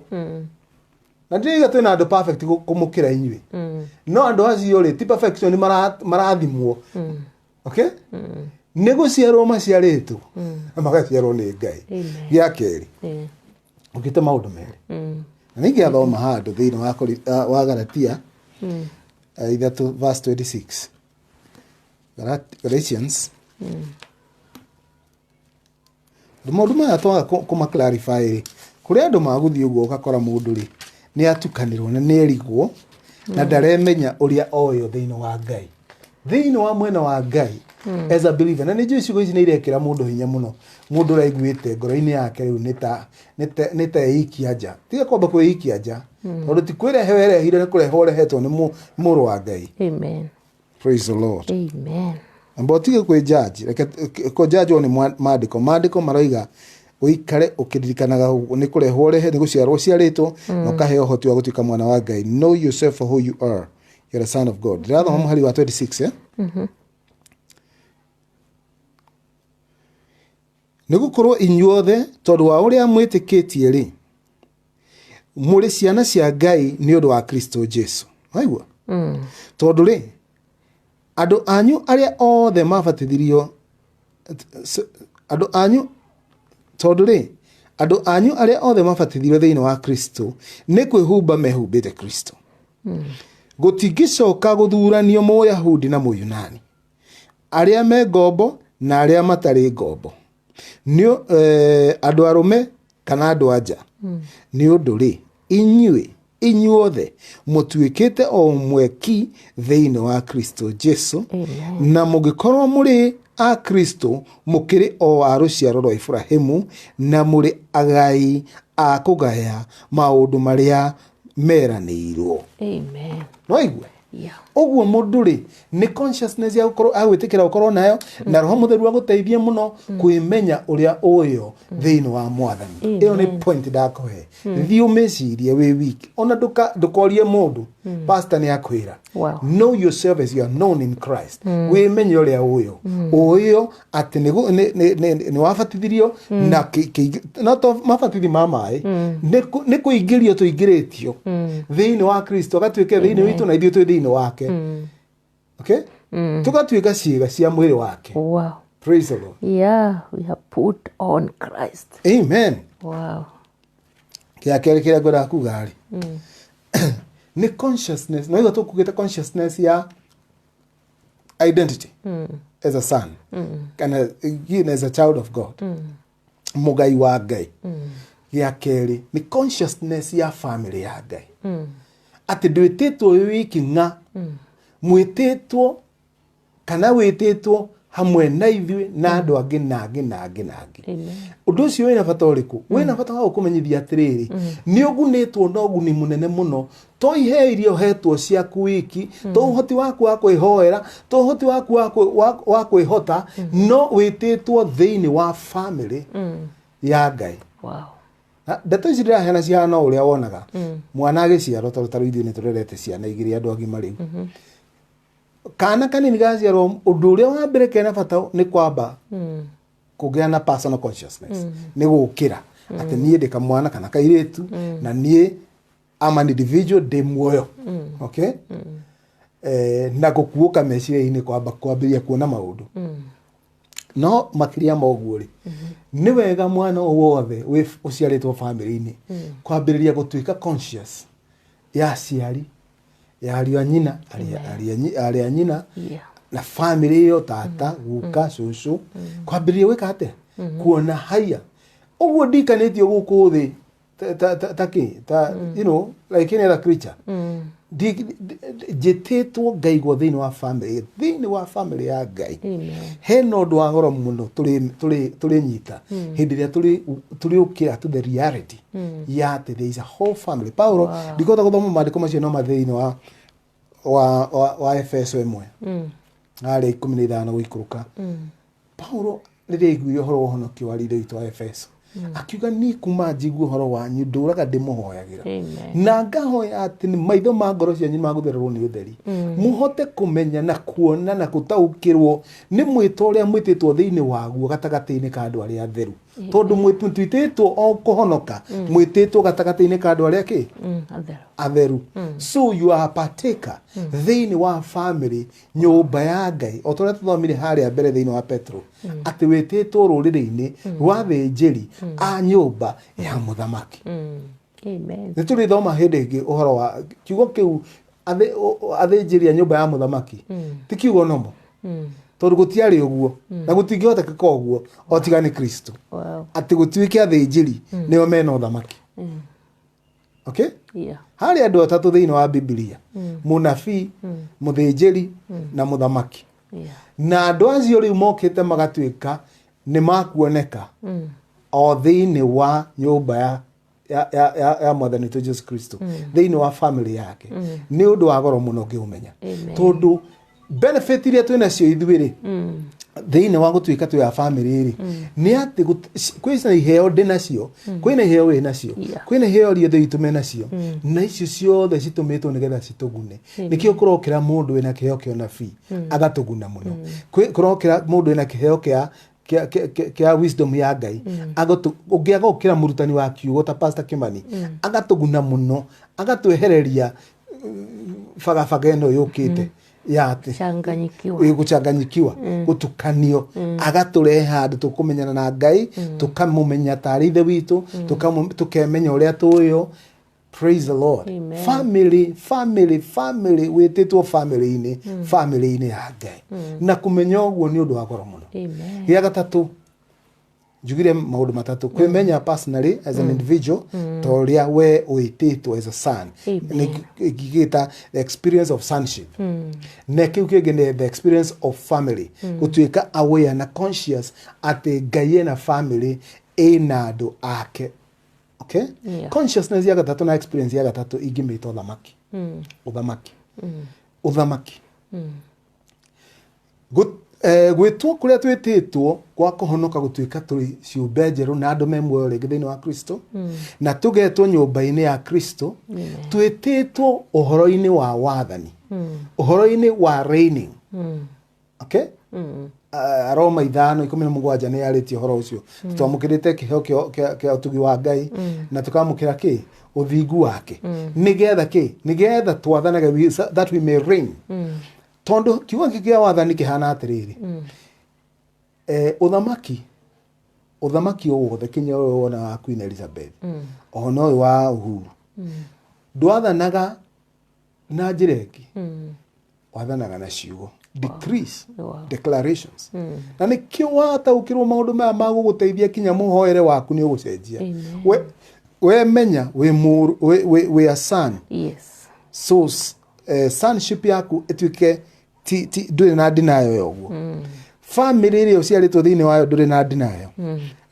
Na ndĩraiga twĩna andũ perfect kũmũkĩra inyuĩ, no andũ acio rĩ, ti perfection marathimwo, okay? Nĩ gũciarwo maciarĩtwo na magaciarwo nĩ Ngai. Amen. Gĩa kerĩ, ũkĩte maũndũ merĩ, na ningĩ athoma handũ thĩinĩ wa wa Galatia 3 verse 26, Galatians. Maũndũ maya twaga kũma clarify rĩ, kũrĩ andũ magũthiĩ ũguo, ũgakora mũndũ rĩ, nĩ atukanĩrwo na nĩ erigwo na ndaremenya ũrĩa oĩo thĩinĩ wa Ngai, thĩinĩ wa mwena wa Ngai as a believer. Na nĩ njũĩ ciugo ici nĩ irekĩra mũndũ hinya mũno, mũndũ ũraiguĩte ngoro-inĩ yake rĩu nĩ ta eikia nja. Tiga kwamba kwĩikia nja, tondũ ti kwĩrehe werehire, nĩ kũrehe ũrehetwo nĩ mũrũ wa Ngai. Amen. Praise the Lord. Amen. Amba ũtige kwĩjaji, reke kũjanjwo nĩ maandĩko. Maandĩko maroiga ũikare ũkĩririkanaga ũguo, nĩ kũrehwo ũrehe, nĩ gũciarwo ũciarĩtwo na ũkaheo ũhoti wa gũtuĩka mwana wa Ngai. Know yourself for who you are. You're a son of God. Ndĩrathoma mũhari wa 26, eh? Nĩ gũkorwo inyuothe, tondũ wa ũrĩa mwĩtĩkĩtie rĩ, mũrĩ ciana cia Ngai nĩ ũndũ wa Kristo Jesu. Waigua? Tondũ rĩ, andũ anyu arĩa othe mabatithirio, andũ anyu, tondũ rĩ, andũ anyu arĩa othe mabatithirio thĩinĩ wa Kristo nĩ kwĩhumba mehumbĩte Kristo. Gũtingĩcoka gũthuranio Mũyahudi na Mũyunani, arĩa me ngombo na arĩa matarĩ ngombo, nĩ andũ arũme kana andũ anja. Nĩ ũndũ rĩ, inyuĩ inyuothe mũtuĩkĩte o ũmwe ki thĩinĩ wa Kristo Jesu. Amen. Na mũngĩkorwo mũrĩ a Kristo, mũkĩrĩ o a rũciaro rwa Ibrahimu na mũrĩ agai a kũgaya maũndũ marĩa meranĩirwo. Amen. Noigue? Yeah. Ũguo mũndũ rĩ, nĩ consciousness ya gũkorwo agwĩtĩkĩra gũkorwo nayo, na Roho Mũtheru agũteithie mũno kwĩmenya ũrĩa ũyo thĩinĩ wa Mwathani. Ĩyo nĩ point ndakũhe, thiĩ ũmĩcirie wĩ wiki, ona ndũkorie mũndũ, pastor nĩ akwĩra. Know yourself as you are known in Christ. Wĩmenye ũrĩa ũyo ũyo, atĩ nĩ wabatithirio na no to mabatithi ma maĩ, nĩ kũingĩrio tũingĩrĩtio thĩinĩ wa Kristo, agatuĩke thĩinĩ witũ na ithuĩ twĩ thĩinĩ wake, okay? Tũgatuĩka ciĩga cia mwĩrĩ wake. Praise the Lord. Yeah, we have put on Christ. Amen. Kĩa kerĩ kĩrĩa ngwendaga kuga rĩ, nĩ consciousness. No igua tũkugĩte consciousness ya identity as a son kana again as a child of God, mũgai wa Ngai. Gĩa kerĩ nĩ consciousness ya family ya Ngai, atĩ ndwĩtĩtwo wĩ wiki ng'a, mwĩtĩtwo kana wĩtĩtwo hamwe na ithuĩ na andũ angĩ na angĩ na angĩ na angĩ. Amen. Ũndũ ũcio wĩna bata ũrĩkũ? Wĩna bata wa gũkũmenyithia atĩrĩrĩ, nĩ ũgunĩtwo na ũguni mũnene mũno, to ihe iria ũhetwo ciaku wiki, to ũhoti waku wa kwĩhoera, to ũhoti waku wa kwĩhota, no wĩtĩtwo thĩinĩ wa family ya Ngai. Na ndeto ici ndĩraheana cihana o ũrĩa wonaga mwana agĩciarwo, tondũ tarĩu ithuĩ nĩ tũrerete ciana igĩrĩ, andũ agima rĩu. Kana kanini gaciarwo, ũndũ ũrĩa wa mbere kena bata nĩ kwamba kũgĩa na personal consciousness, nĩ gũkĩra atĩ niĩ ndĩ kamwana kana kairĩtu na niĩ am an individual, ndĩ muoyo, okay? Na gũkuũka meciria-inĩ, kwamba kwambĩrĩria kuona maũndũ. No makĩria ma ũguo rĩ, nĩ wega mwana o wothe ũciarĩtwo bamĩrĩ-inĩ kwambĩrĩria gũtuĩka conscious ya aciari, ya ariũ a nyina, arĩ a nyina na bamĩrĩ ĩyo, tata, guka, cũcũ, kwambĩrĩria gwĩka atĩa, kuona haya ũguo ndikanĩtio gũkũ thĩ ta kĩ ta like any other creature. Njĩtĩtwo ngaigwo thĩinĩ wa family, thĩinĩ wa family ya Ngai. Amen. Hena ũndũ wa goro mũno tũrĩnyita hĩndĩ ĩrĩa tũrĩũkĩra to the reality ya atĩ there is a whole family. Paulo, ndikũhota gũthoma maandĩko macio, no ma thĩinĩ wa Efeso 1 harĩa 15 gũikũrũka, Paulo rĩrĩa aiguire ũhoro wa ũhonokio wa ithe witũ wa Efeso, akiuga, "Niĩ kuma njigua ũhoro wanyu ndũraga ndĩmũhoyagĩra Amen. na ngahoya atĩ nĩ maitho ma ngoro cianyu magũthererwo nĩ ũtheri, mũhote kũmenya na kuona na gũtaũkĩrwo nĩ mwĩto ũrĩa mwĩtĩtwo thĩinĩ waguo gatagatĩ-inĩ ka andũ arĩa atheru." Tondũ mũtwĩtĩtwo o kũhonoka, mwĩtĩtwo gatagatĩ-inĩ ka andũ arĩa kĩ? Atheru. Atheru. So you are a partaker thĩinĩ wa family, nyũmba ya Ngai, o ta ũrĩa tũthomire harĩa mbere thĩinĩ wa Petro, atĩ wĩtĩtwo rũrĩrĩ-inĩ rwa thĩnjĩri a nyũmba ya mũthamaki. Amen. Nĩ tũrĩthoma hĩndĩ ĩngĩ ũhoro wa kiugo kĩu, athĩnjĩri a nyũmba ya mũthamaki. Ti kiugo nomo, tondũ gũtiarĩ ũguo na gũtingĩhotekeka ũguo o tiga nĩ Kristo, atĩ gũtuĩke athĩnjĩri nĩo mena ũthamaki. Okay? Yeah. Harĩ andũ atatũ thĩinĩ wa Bibilia: mũnabii, mũthĩnjĩri na mũthamaki. Na andũ acio rĩu mokĩte magatuĩka nĩ makuoneka o thĩinĩ wa nyũmba ya mwathani witũ Jesu Kristo, thĩinĩ wa family yake. Nĩ ũndũ wa goro mũno ngĩũmenya, Amen. tondũ benefit iria twĩ nacio ithuĩ rĩ thĩinĩ wa gũtuĩka twĩ a family rĩ, nĩ atĩ kwĩna iheo ndĩ nacio, kwĩna iheo wĩ nacio, kwĩna iheo iria ithuĩ itũ menacio, na icio ciothe citũmĩtwo nĩgetha citũgune. Nĩkĩo kũrokĩra mũndũ wĩna kĩheo kĩa ũnabii agatũguna mũno. Kũrokĩra mũndũ wĩna kĩheo kĩa wisdom ya Ngai ũngĩ, agokĩra mũrutani wa kiugo ta Pastor Kimani agatũguna mũno, agatwehereria bagabaga ĩno yũkĩte ya atĩ Changanyikiwa. Gũchanganyikiwa, gũtukanio, agatũrehe handũ tũkũmenyana na Ngai, tũkamũmenya tarĩ ithe witũ, tũkemenya ũrĩa tũĩo. Praise the Lord. Amen. Family, family, family, wĩtĩtwo family-inĩ, family-inĩ ya Ngai, na kũmenya ũguo nĩ ũndũ wa goro mũno. Amen. Gĩa gatatũ, njugire maũndũ matatũ: kwĩmenya personally as an individual, ta ũrĩa we wĩtĩtwo as a son. Amen. Ngĩgĩta the experience of sonship, na kĩu kĩngĩ nĩ the experience of family, gũtuĩka aware na conscious atĩ Ngai ena family, ĩna andũ ake. Okay? Yeah. Consciousness ya gatatũ na experience ya gatatũ ingĩmĩta ũthamaki. Ũthamaki, ũthamaki. Gwĩtwo kũrĩa twĩtĩtwo gwa kũhonoka, gũtuĩka tũrĩ ciũmbe njerũ na andũ me muoyo rĩngĩ thĩinĩ wa Kristo, na tũgetwo nyũmba-inĩ ya Kristo, twĩtĩtwo ũhoro-inĩ wa wathani, ũhoro-inĩ wa reigning. Okay? Aroma 5:17 nĩ yarĩtie ũhoro ũcio. Twamũkĩrĩte kĩheo kĩa ũtugi wa Ngai na tũkamũkĩra kĩ ũthingu wake, nĩgetha kĩ? Nĩgetha twathanage, that we may reign. Tondũ kiugo gĩkĩ kĩa wathani kĩhana atĩrĩrĩ, ũthamaki, ũthamaki o wothe, kinya ũyũ wona wa Queen Elizabeth, ona ũyũ wa Uhuru, ndwathanaga na njĩra ĩngĩ, wathanaga na ciugo, decrees, declarations. Na nĩkĩo wataũkĩrwo maũndũ maya ma gũgũteithia, kinya mũhoere waku nĩ ũgũcenjia. Amen. We menya wĩ mũrũ, wĩ a son. So sonship yaku ĩtuĩke ti ndũrĩ na denial ya ũguo. Family ĩrĩa ũciarĩtwo thĩinĩ wayo, ndũrĩ na denial.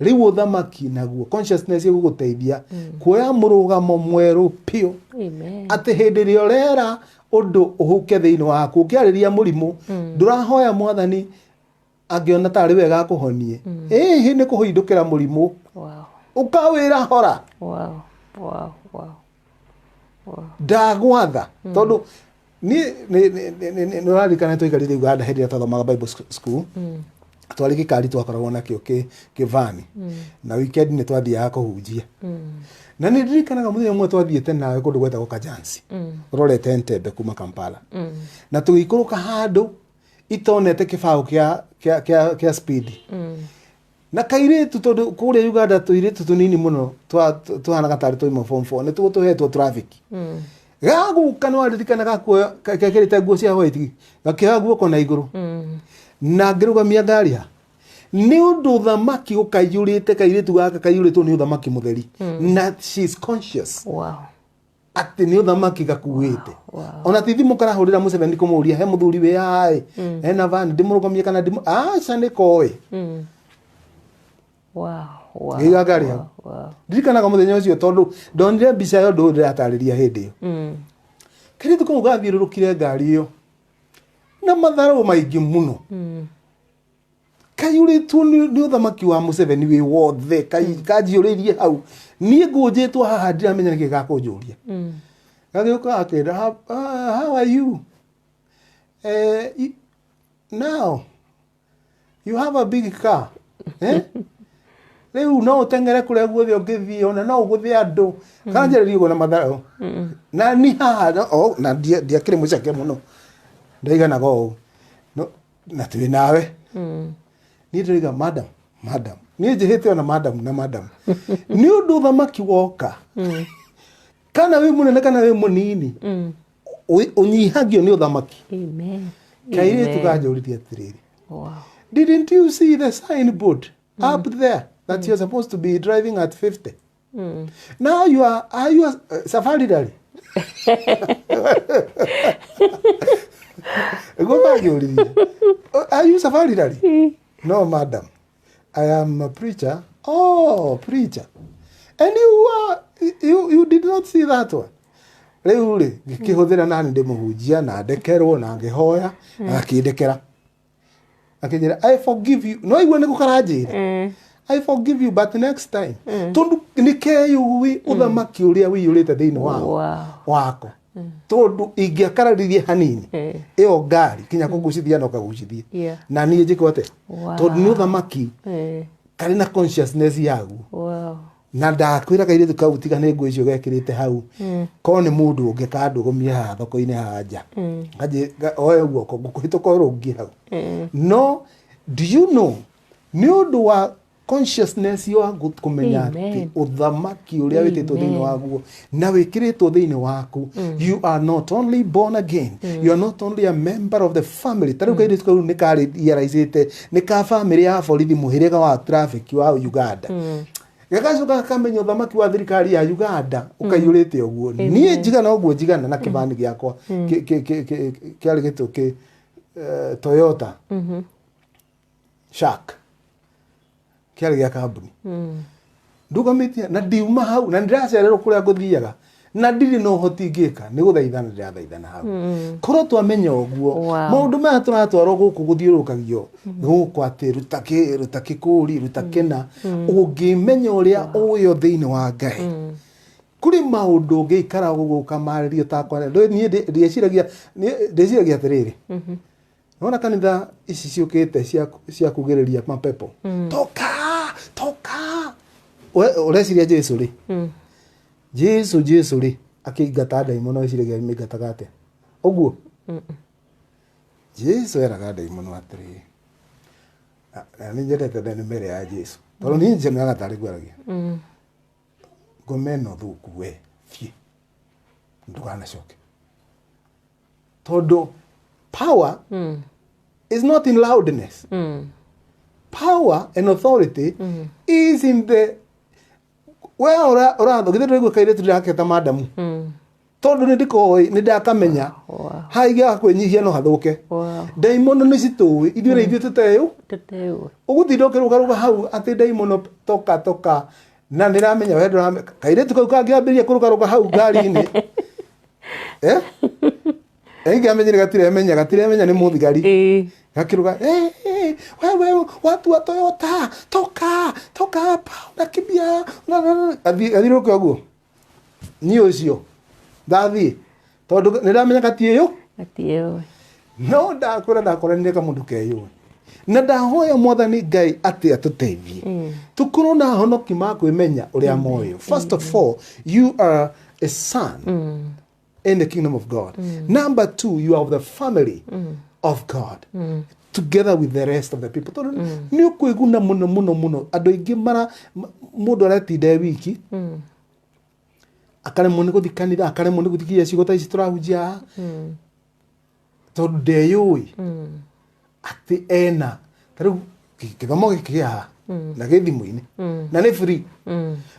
Rĩu ũthamaki naguo, consciousness ĩgũgũteithia kuoya mũrũgamo mwerũ biũ, Amen. atĩ hĩndĩ ĩrĩa ũrera ũndũ ũhuke thĩinĩ waku, ũkĩarĩria mũrimũ, ndũrahoya mwathani angĩona tarĩ wega akũhonie, ĩhĩ nĩ kũhindũkĩra mũrimũ, ũkawĩra hora. Ndagwatha, tondũ niĩ nĩ ũraririkana twaikarire Uganda hĩndĩ ĩrĩa twathomaga Bible school, twarĩ gĩkari twakoragwo nakĩo kĩvani, na weekend nĩ twathiaga kũhunjia. Na nĩ ndirikanaga mũthenya ũmwe twathiĩte nawe kũndũ gwetagwo Kajansi, ũrorete Entebbe kuma Kampala, na tũgĩikũrũka handũ itonete kĩbaũ kĩa speed, na kairĩtu, tondũ kũrĩa Uganda tũirĩtu tũnini mũno tũhanaga tarĩ twaima form 4 nĩ tuo tũhetwo traffic. Gagũka, nĩ waririkana, gakuoya gekĩrĩte nguo cia white, gakĩoya guoko na igũrũ na ngĩrũgamia ngari ha nĩ ũndũ ũthamaki gũkaiyũrĩte. Kairĩtu gaka kaiyũrĩtwo nĩ ũthamaki mũtheri, na she is conscious atĩ nĩ ũthamaki gakuĩte. Ona ti thimũ karahũrĩra Museveni kũmũria he mũthuri wĩ haĩ ena van ndĩmũrũgamie kana ndĩmũ, aca, nĩ koĩ. Ngĩiga ngari hau. Ndirikanaga mũthenya ũcio tondũ ndonire mbica ĩyo, ndũ ndĩratarĩria hĩndĩ ĩyo. Kairĩtu kau gathiũrũrũkire ngari ĩyo na matharũ maingĩ mũno, kaiyũrĩtwo nĩ ũthamaki wa Museveni wĩ wothe. Kanjiũrĩirie hau, niĩ ngũnjĩtwo haha, ndiramenya nĩkĩ gakũnjũria. Gagĩũka gakĩra, "How are you? Now you have a big car, eh? Rĩu no ũteng'ere kũrĩa guothe ũngĩthiĩ, ona no ũgũthe andũ kana njarĩrie ũguo na matharau na ni haha na ndiakĩrĩ mũceke mũno, ndaiganaga ũũ. No, na twĩ nawe niĩ ndĩroiga madam, madam, niĩ njĩhĩte ona madam na madam, nĩ ũndũ ũthamaki woka, kana wĩ mũnene kana wĩ mũnini, ũnyihagio nĩ ũthamaki. Amen. Kairĩtu Amen. kanjũririe atĩrĩrĩ, "Didn't you see the signboard up there that you're supposed to be driving at 50? Now you are you a safari rally?" Guo kanjũririe, "Are you safari rally?" "No, madam, I am a preacher." "Oh, preacher, and you did not see that one?" Rĩu rĩ, ngĩkĩhũthĩra nani ndĩmũhunjia na ndekerwo na ngĩhoya na akĩndekera, akĩnjĩra, "I forgive you." No igua nĩ gũkaranjĩra, "I forgive you, but next time," tondũ nĩ keyũĩ ũthamaki ũrĩa ũiyũrĩte thĩinĩ wao wako, tondũ ingĩakararirie hanini, ĩyo ngari kinya kũgucithia no kagucithie na niĩ njĩkwo atĩa? Tondũ nĩ ũthamaki karĩ na consciousness yaguo. Na ndakwĩra kairĩtu kau, tiga nĩ nguo icio gekĩrĩte hau, korwo nĩ mũndũ ũngĩ kandũgũmie haha thoko-inĩ haha nja, oe guoko ngũkũhĩtũka ũrũngie hau. No do you know, nĩ ũndũ wa consciousness ya kũmenya atĩ Amen. ũthamaki ũrĩa wĩtĩtwo thĩinĩ Amen. waguo na wĩkĩrĩtwo thĩinĩ waku, you are not only born again, you are not only a member of the family. Ta rĩu kairĩtu kau nĩ karĩ realize-ĩte nĩ ka family ya borithi, mũhĩrĩga wa traffic wa Uganda, gagacoka gakamenya ũthamaki wa thirikari ya Uganda ũkaiyũrĩte ũguo. Niĩ njigana ũguo njigana na kĩbani gĩakwa kĩarĩ gĩtũ kĩ Toyota Shark, kĩarĩ gĩa kambuni, ndũgamĩtie na ndiuma hau na ndĩracererwo kũrĩa ngũthiaga na ndirĩ na ũhoti ingĩka, nĩ gũthaithana ndĩrathaithana hau. Korwo twamenya ũguo, maũndũ maya tũratwarwo gũkũ gũthiũrũrũkagio gũkũ atĩ ruta kĩ, ruta kĩkũri, ruta kĩna, ũngĩmenya ũrĩa ũyo thĩinĩ wa Ngai, kũrĩ maũndũ ũngĩikara gũgũ ũkamarĩria ũtakwaria. Niĩ ndĩciragia atĩrĩrĩ, nona kanitha ici ciũkĩte cia kugĩrĩria mapepo, toka toka. We ũreciria Jesu rĩ, Jesu rĩ, akĩingata ndaimono, eciragia mĩingataga atĩa ũguo? Jesu eraga ndaimono atĩrĩrĩ, na nĩ nyendete nĩ ya Jesu tondũ niĩ njonaga tarĩ ngwaragia ngome ĩno thũku, we thiĩ ndũkanacoke, tondũ power is not in loudness. Power and authority is in the we ũratho githĩ ndũraigua kairĩtu ndĩraketa madamu, tondũ nĩ ndĩkoĩ, nĩ ndakamenya. Haigĩaga kwĩnyihia no hathũke. Ndaimono nĩ citũĩ, ithuĩ na ithuĩ tũteũ. Tũteũ. Ũgũtinda ũkĩrũgarũga hau atĩ ndaimono toka toka, na nĩramenya we ndũramenya kairĩtu kau kangĩambĩrĩria kũrũgarũga hau ngari-inĩ, eh ingĩamenyire gatiremenya, gatiremenya nĩ mũthigari. Gakĩruga, "Eh, eh, wewe watu wa Toyota, toka toka hapa, unakimbia." Athiũrũrũke ũguo, niĩ ũcio ndathiĩ tondũ nĩndamenya gatiĩyũ. Gatiĩũĩ. No ndakwĩra, ndakoranire kamũndũ keyũĩ na ndahoya Mwathani Ngai atĩ atũteithie tũkorwo na honoki ma kwĩmenya ũrĩa moyo. First of all, you are a son in the kingdom of God. Number two, you are of the family of God together with the rest of the people, tondũ nĩ ũkwĩguna mũno mũno mũno. Andũ aingĩ mara mũndũ aretinda e wiki, akaremwo nĩ gũthiĩ kanitha, akaremwo nĩ gũthikĩrĩria ciugo ta ici tũrahunjia haha, tondũ ndeyũĩ atĩ ena ta rĩu gĩthomo gĩkĩ kĩa haha na gĩ thimũ-inĩ na nĩ free.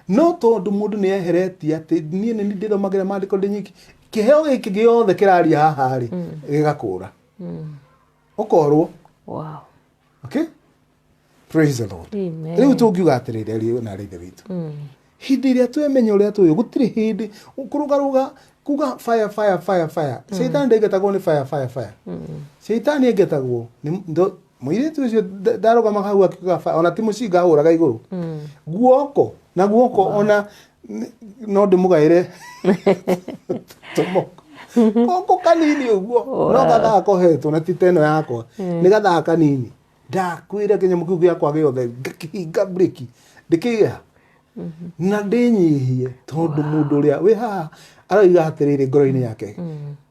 No tondũ mũndũ nĩ eheretie atĩ niĩ nĩ ndĩthomagĩra maandĩko ndĩ nyiki, kĩheo gĩkĩ gĩothe kĩraria haha rĩ, gĩgakũra ũkorwo. Okay, praise the Lord. Amen. Rĩu tũngiuga atĩrĩrĩ, ariũ na arĩ ithe witũ, hĩndĩ ĩrĩa twemenya ũrĩa tũĩ, gũtirĩ hĩndĩ kũrũgarũga kuga fire fire fire fire. Caitani ndaingatagwo nĩ fire fire fire. Caitani aingatagwo nĩ mũirĩtu ũcio ndarũgamaga hau akiuga fire, ona ti mũcinga ahũraga igũrũ, guoko na guoko, ona no ndĩmũgaĩre tũmoko goko kanini ũguo, no gathaa kohetwo na ti ta ĩno yakwa, nĩ gathaa kanini. Ndakwĩra kĩnyamũ kĩu gĩakwa gĩothe ngakĩhinga breki. Ndĩkĩige ha na ndĩnyihie, tondũ mũndũ ũrĩa wĩ haha aroiga atĩrĩrĩ ngoro-inĩ yake,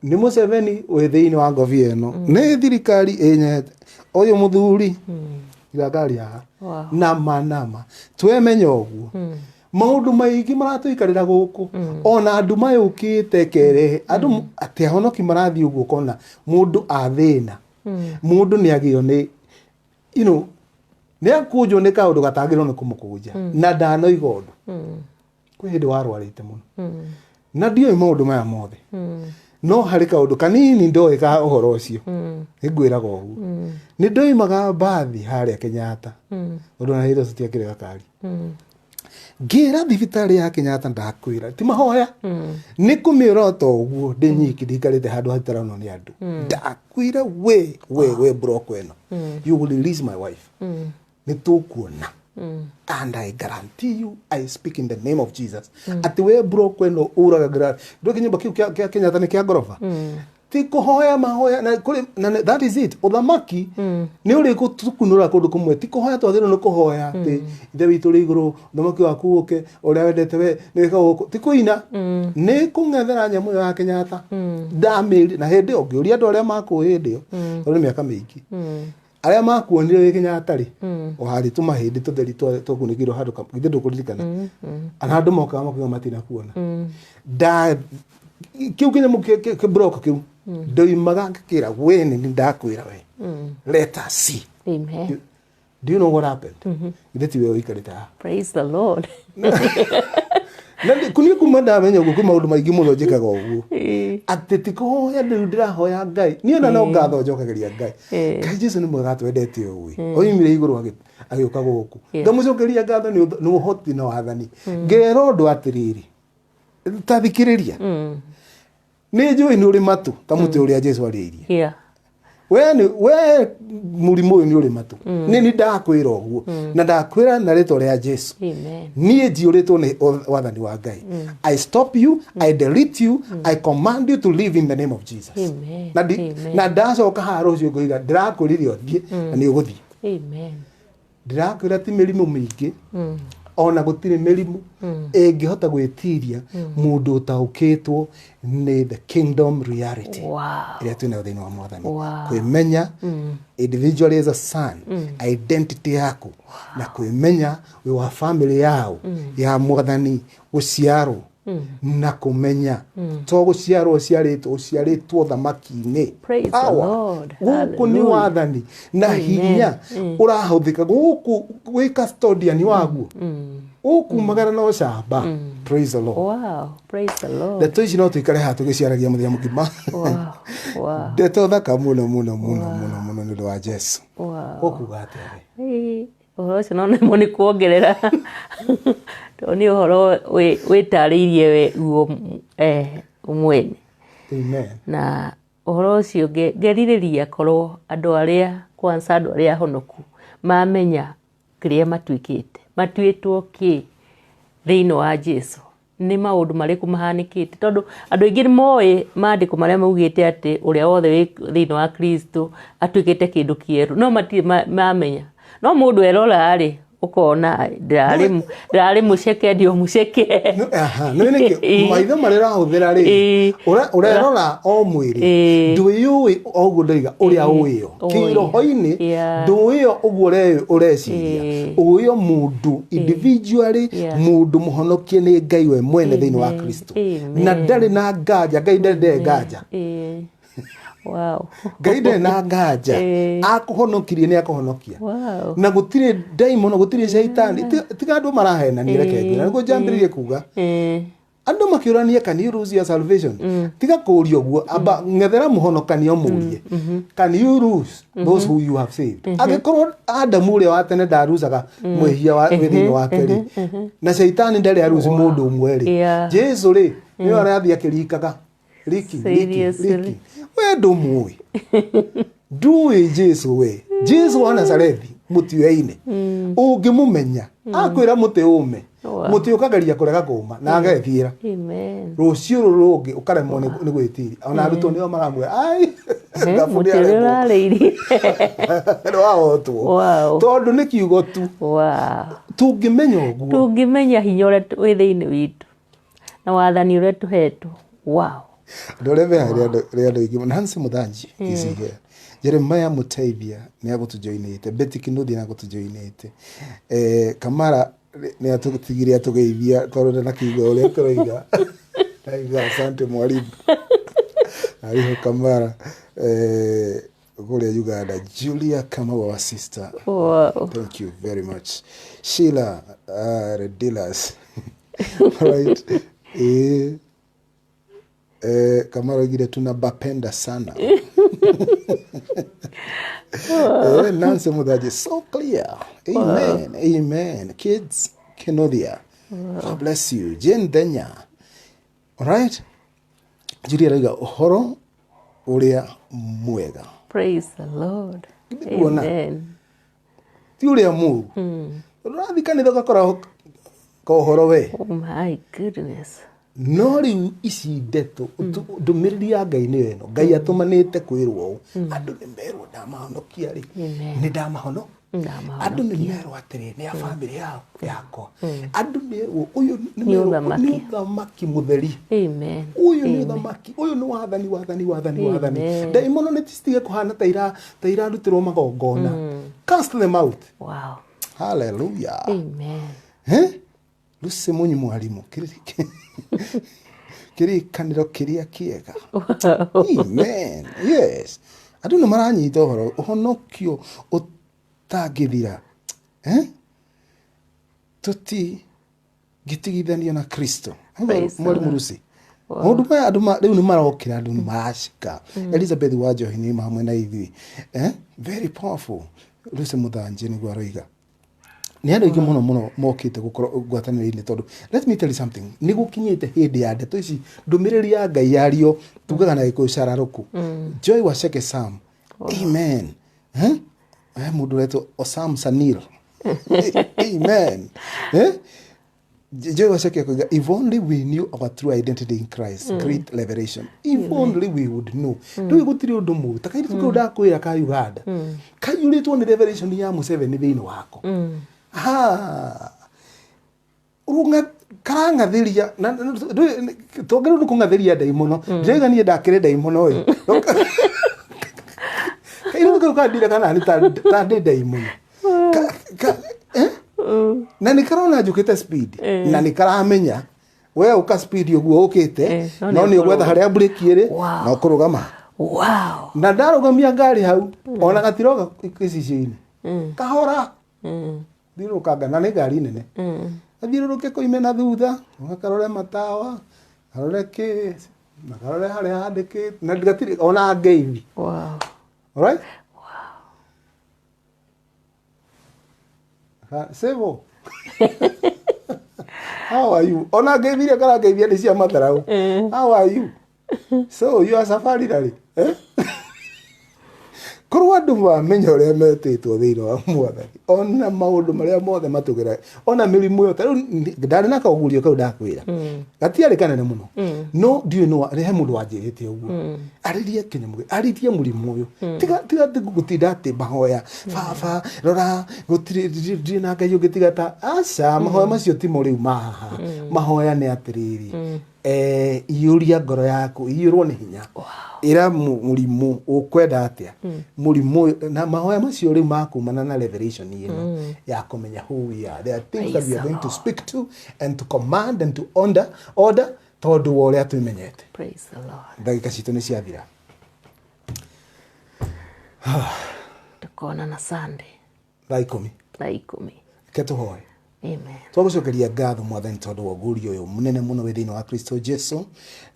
nĩ Museveni wĩ thĩinĩ wa ngobia ĩno, nĩ thirikari ĩnyete ũyũ mũthuri iga ngari haha. Nama nama twemenya ũguo, maũndũ maingĩ maratũikarĩra gũkũ, ona andũ mayũkĩte kerehe andũ atĩ ahonoki marathiĩ ũguo, ũkona mũndũ athĩna, mũndũ nĩ agĩo nĩ nĩ akũnjwo nĩ kaũndũ gatagĩrĩirwo nĩ kũmũkũnja na ndanoiga ũndũ. Kwĩ hĩndĩ warwarĩte mũno na ndiũĩ maũndũ maya mothe, no harĩ kaũndũ kanini ndoĩ ka ũhoro ũcio, nĩ ngwĩraga ũguo. Nĩ ndoimaga mbathi harĩa Kenyatta, ũndũ na hĩndĩ ũcio tiakĩrĩ gakari, ngĩra thibitarĩ ya Kenyatta, ndakwĩra ti mahoya, nĩ kũmĩorota ũguo ndĩ nyiki, ndikarĩte handũ hataronwo nĩ andũ, ndakwĩra we broko ĩno, you will release my wife, nĩ tũkuona, and I guarantee you, I speak in the name of Jesus, atĩ we broko ĩno ũragagĩra ndå kĩnyũmba kĩu kĩa Kenyatta nĩ kĩa ngoroba, ti kũhoya mahoya na kũrĩ na that is it. Ũthamaki nĩ ũrĩ gũtukunũra kũndũ kũmwe, ti kũhoya twagĩrĩirwo nĩ kũhoya atĩ Ithe witũ ũrĩ igũrũ, ũthamaki waku ũke, ũrĩa wendete we nĩ wĩkagwo gũkũ, ti kũina, nĩ kũng'ethera nyamũ ĩyo ya Kenyatta. Ndamĩri na hĩndĩ ĩyo ngĩũria andũ arĩa makũĩ hĩndĩ ĩyo, tondũ nĩ mĩaka mĩingĩ, arĩa makuonire wĩ Kenyatta rĩ, o harĩ tũmahĩndĩ tũtheri twakunĩkĩirwo handũ githĩ ndũkũririkana? Ana andũ mokaga makiuga matinakuona nda kiu kĩnyamũ kĩ block kĩu, ndoimaga ngĩkĩra we nĩ ndakwĩra we, let us see. Amen. Do you know what happened? Githĩ ti we ũikarĩte haha? Praise the Lord. Na kũniĩ kuma ndamenya ũguo, kwĩ maũndũ maingĩ mũno njĩkaga ũguo, atĩ ti kũhoya rĩu ndĩrahoya Ngai niĩ, ona no ngatho njokagĩria Ngai. Ngai Jesu nĩ mwega, atwendete ũĩ, oimire igũrũ agĩũka gũkũ. Ngamũcokeria ngatho nĩ ũhoti na wathani. Ngera ũndũ atĩrĩrĩ, ta thikĩrĩria, nĩ njũĩ nĩ ũrĩ matũ ta mũtĩ ũrĩa Jesu arĩirie. We nĩ we mũrimũ ũyũ nĩ ũrĩ matũ, nĩ nĩ ndakwĩra ũguo na ndakwĩra na rĩtwa rĩa Jesu. Amen. Niĩ njiyũrĩtwo nĩ wathani wa Ngai. I stop you, I delete you, I command you to live in the name of Jesus. Amen. Na Amen. na ndacoka haha rũciũ ngũiga ndĩrakwĩrire ũthiĩ na nĩ ũgũthiĩ. Amen. Ndĩrakwĩra ti mĩrimũ mĩingĩ, ona gũtirĩ mĩrimũ ĩngĩhota gwĩtiria mũndũ ũtaũkĩtwo nĩ the kingdom reality ĩrĩa twĩnayo thĩinĩ wa Mwathani. Kwĩmenya individually as a son, identity yaku, na kwĩmenya wĩ wa family yao ya Mwathani, gũciarwo na kũmenya to gũciarwo ũciarĩtwo, ũciarĩtwo thamaki-inĩ. Praise the Power. Lord. Gũkũ nĩ Hallelujah. wathani na hinya ũrahũthĩka gũkũ, wĩ custodian waguo, ũkumagara na ũcamba. Praise the Lord. Wow. Praise the Lord. Ndeto ici no tũikare haha tũgĩciaragia mũthenya mũgima. Ndeto thaka mũno mũno mũno mũno mũno nĩ ũndũ wa Jesu. Ũkuga atĩa we? Ĩĩ, ũhoro ũcio no nĩmo nĩ kuongerera, tondũ nĩ ũhoro wĩtarĩirie we guo mwene. Amen. Na ũhoro ũcio ngerirĩria korwo andũ arĩa kwanza andũ arĩa ahonoku mamenya kĩrĩa matuĩkĩte, matuĩtwo kĩ thĩinĩ wa Jesu, nĩ maũndũ marĩkũ mahanĩkĩte, tondũ andũ aingĩ nĩ moĩ maandĩko marĩa maugĩte atĩ ũrĩa wothe wĩ thĩinĩ wa Kristo atuĩkĩte kĩndũ kĩerũ, no matirĩ mamenya. No mũndũ erora rĩ, ũkona ndĩrarĩ mũceke, ndio mũceke. Aha, nĩ nĩkĩ maitho marĩa ũrahũthĩra rĩ, ũrerora o mwĩrĩ, ndwĩyũĩ o ũguo ndoiga ũrĩa ũĩyo kĩroho-inĩ, ndũĩyo ũguo ũreciria, ũĩyo mũndũ individually, mũndũ mũhonokie nĩ Ngai we mwene thĩinĩ wa Kristo, na ndarĩ na nganja. Ngai ndarĩ nganja. Ngai ndarĩ na nganja. Akũhonokirie nĩ akũhonokia. Na gũtirĩ ndaimono, gũtirĩ caitani. Tiga andũ marahenania, reke ngwĩra nĩguo njambĩrĩrie kuga andũ makĩũrania, "Can you lose your salvation?" Tiga kũũria ũguo, amba ng'ethera mũhonokania ũmũrie, "Can you lose those who you have saved?" Angĩkorwo Adamu ũrĩa wa tene ndarucaga mwĩhia wa wĩ thĩinĩ wake rĩ, na caitani ndarĩ aruci mũndũ ũmwe rĩ, Jesu rĩ, nĩwe arathiĩ akĩrikaga riki riki. Seriously. Riki we ndũmũĩ, ndũĩ Jesu, we Jesu wa Nazarethi mũtioaine, ũngĩmũmenya akwĩra mũtĩ ũme. Mũtĩ ũkageria kũrega kũma na agethiĩra. Amen. Rũciũ rũrũ rũngĩ ũkaremwo nĩ gwĩtiria, ona arutwo nĩo maramwĩra ai. Thabu Mũtĩ ũrĩa nĩaremwo. ũrarĩirie. Nĩwahotwo. Wow. Tondũ nĩ kiugo tu. Wow. Tũngĩmenya ũguo. Tũngĩmenya hinya ũrĩa wĩ thĩinĩ witũ na wathani ũrĩa tũhetwo. Wow. Andũ arĩa meha rĩ andũ aingĩ. Nancy Mũthanji is here. Jeremiah Mũteithia nĩ agũtũjoinĩte. Betty Kinuthia nĩ agũtũjoinĩte. Kamara nĩ atũtigire atũgeithia tondũ ndanakiuga ũrĩa tũroiga. Aiga asante mwalimu. Ariho Kamara kũrĩa Uganda. Julia Kamau, our sister. Wow. Thank you very much. Sheila Redilas. Right. Kamara oigire tunabapenda sana. Nancy Muthaji, so clear. Amen. Wow. Amen. Kids, Kenodia. Wow. God bless you. Jane Denya. All right. Julia Raiga, uhoro uria mwega. Praise the Lord. Amen. Ti uria muru. Urathi kanitha ugakora ka uhoro we. Oh my goodness. No riu ici ndeto ndũmĩrĩri ya Ngai nĩyo ĩno. Ngai atũmanĩte kwĩrwo ũũ. Andũ nĩ merwo ndamahonokia rĩ. Nĩ ndamahono. Andũ nĩ merwo atĩrĩ nĩ a bamĩrĩ yao yakwa. Andũ merwo ũyũ nĩ ũthamaki mũtheri. Amen. Ũyũ nĩ ũthamaki, ũyũ nĩ wathani, wathani, wathani, wathani. Ndaimono nĩ citige kũhana ta irarutĩrwo magongona. Cast them out. Wow. Hallelujah. Amen. Eh? Lucy Munyi mwarimu kĩrĩkanĩro kĩrĩa kĩega. Amen. Yes. Andũ nĩ maranyita ũhoro ũhonokio ũtangĩthira. Tũtingĩtigithanio na Kristo. Mwarimu Lucy. Maũndũ maya andũ rĩu nĩ marokĩra, andũ nĩ maracika. Elizabeth wa Njohi nĩ hamwe na ithuĩ. Very powerful. Lucy Mũthanji nĩguo aroiga. Nĩ andũ aingĩ mũno mũno mokĩte gũkorwo ngwatanĩro-inĩ tondũ let me tell you something, nĩ gũkinyĩte hĩndĩ ya ndeto ici ndũmĩrĩri ya Ngai yario tugaga na Gĩkũyũ cararũkũ. Joy Wacheke Sam. Amen. Mũndũ ũretwo Osam Sanil. Amen. Joy Wacheke akoiga, if only we knew our true identity in Christ, great revelation. If only we would know. Ndũĩ gũtirĩ ũndũ mũru. Ta kairĩtu kau ndakwĩra ka Uganda. Kaiyũrĩtwo nĩ revelation ya Museveni thĩinĩ wako. Karang'athĩria, twagĩrĩirwo nĩ kũng'athĩria ndaimono. Ndĩrauga niĩ ndakĩrĩ ndaimono ĩ. Kairĩtu kau kandire kana nĩ ta ndĩ ndaimono. Na nĩ karona njũkĩte speed. Na nĩ karamenya we ũka speed ũguo ũkĩte, no nĩ ũgwetha harĩa brake ĩrĩ, na ũkũrũgama. Wow. Na ndarũgamia ngari hau, ona gatiroka gĩcicio-inĩ. Kahora. Thiũrũrũkanga, na nĩ ngari nene. Athiũrũrũke koime na thutha, gakarore matawa, karore kĩ, na karore harĩa handĩkĩte, na gatirĩ ona ngeithi. Wow. All right? Wow. Sebo. How are you? Ona ngeithirie kana ngeithia nĩ cia matharau. How are you? So you are safari rally. Korwo andũ mamenya ũrĩa metĩtwo thĩinĩ wa Mwathani, ona maũndũ marĩa mothe matũgera, ona mĩrimũ ĩyo, ta rĩu ndarĩ na kaũgurio kau ndakwĩra. Gatiarĩ kanene mũno. No ndiũĩ no he mũndũ wanjĩrĩte ũguo. Arĩrie kĩnyamũ, arĩrie mũrimũ ũyũ. Tiga gũtinda atĩ mahoya, baba, rora, gũtirĩ, ndirĩ na Ngai ũngĩ tiga ta, aca, mahoya macio timo rĩu ma haha. Mahoya nĩ atĩrĩrĩ. Iyũria ngoro yaku, iyũrwo nĩ hinya. Ĩra mũrimũ ũkwenda atĩa. Mũrimũ na mahoya macio rĩu makumana na revelation ĩno ya kũmenya who we are. There are things that we are going to speak to and to command and to order tondũ wa ũrĩa twĩmenyete. Praise the Lord. Ndagĩka citũ nĩ ciathira. Tukonana Sunday. Thaa ikũmi. Thaa ikũmi. Reke tũhoe. Amen. Twagũcokeria ngatho Mwathani tondũ wa ũguũrio ũyũ mũnene mũno wĩ thĩinĩ wa Kristo Jesu,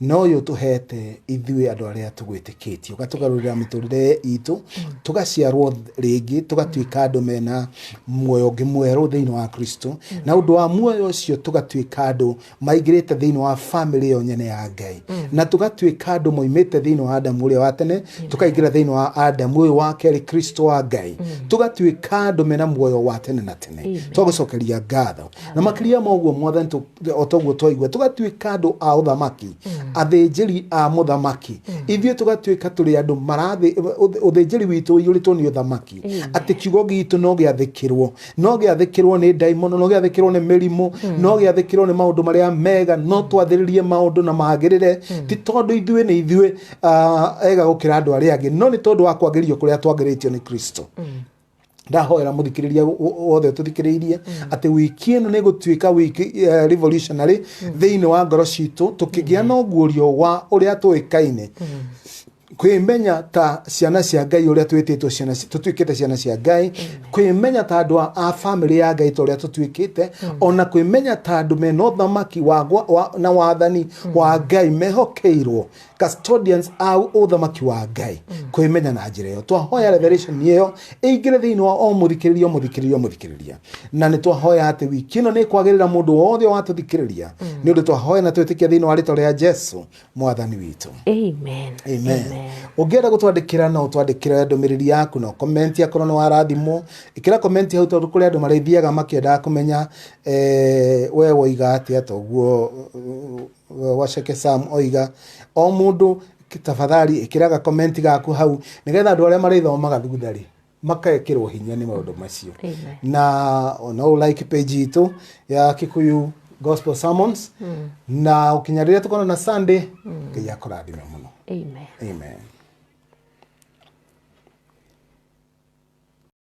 na ũyũ tũhete ithuĩ andũ arĩa tũgwĩtĩkĩtie, ũgatũgarũrĩra mĩtũrĩre itũ, tũgaciarwo rĩngĩ, tũgatuĩka andũ mena muoyo ũngĩ mwerũ thĩinĩ wa Kristo, na ũndũ wa muoyo ũcio tũgatuĩka andũ maingĩrĩte thĩinĩ wa famĩlĩ ĩyo nyene ya Ngai, na tũgatuĩka andũ moimĩte thĩinĩ wa Adamu ũrĩa wa tene, tũkaingĩra thĩinĩ wa Adamu ũyũ wa kerĩ, Kristo wa Ngai, tũgatuĩka andũ mena muoyo wa tene na tene. Twagũcokeria Ngatho. Na makĩria ma ũguo, Mwathani, o toguo twaigua, tũgatuĩka andũ a ũthamaki, athĩnjĩri a mũthamaki. Ithuĩ tũgatuĩka tũrĩ andũ marathĩ, ũthĩnjĩri witũ ũiyũrĩtwo nĩ ũthamaki, atĩ kiugo gitũ no gĩathĩkĩrwo, no gĩathĩkĩrwo nĩ ndaimono, no gĩathĩkĩrwo nĩ mĩrimũ, no gĩathĩkĩrwo nĩ maũndũ marĩa mega, no twathĩrĩrie maũndũ na magĩrĩre, ti tondũ ithuĩ nĩ ithuĩ ega gũkĩra andũ arĩa angĩ, no nĩ tondũ wa kwagĩrio kũrĩa twagĩrĩtio nĩ Kristo. Ndahoera mũthikĩrĩria wothe ũtũthikĩrĩirie atĩ wiki ĩno nĩ gũtuĩka wiki revolutionary thĩinĩ wa ngoro citũ, tũkĩgĩa na ũguũrio wa ũrĩa tũĩkaine, kwĩmenya ta ciana cia Ngai, ũrĩa twĩtĩtwo ciana, tũtuĩkĩte ciana cia Ngai, kwĩmenya ta andũ a famĩlĩ ya Ngai ta ũrĩa tũtuĩkĩte, ona kwĩmenya ta andũ mena ũthamaki na wathani wa Ngai, mehokeirwo custodians a ũthamaki wa Ngai, kwĩmenya na njĩra ĩyo. Twahoya revelation ĩyo ĩingĩre thĩinĩ wa o mũthikĩrĩria, o mũthikĩrĩria, o mũthikĩrĩria. Na nĩ twahoya atĩ wiki ĩno nĩ ĩkwagĩrĩra mũndũ wothe watũthikĩrĩria, nĩ ũndũ twahoya na twĩtĩkia thĩinĩ wa rĩtwa rĩa Jesu Mwathani witũ. Amen. Amen. Ũngĩenda gũtwandĩkĩra, no ũtwandĩkĩre ndũmĩrĩri yaku, no comment akorwo nĩ warathimwo, ĩkĩra comment hau, tondũ kũrĩ andũ marĩthiaga makĩendaga kũmenya we woiga atĩa. Toguo Waceke Sam oiga, o mũndũ tafadhali ĩkĩraga comment gaku hau, nĩgetha andũ arĩa marĩthomaga thutha rĩ makekĩrwo hinya nĩ maũndũ macio. Amen. Na no like page itũ ya Kikuyu Gospel Sermons, na ũkinya rĩrĩa tũkona na Sunday. Ngai akũrathime mũno. Amen. Amen.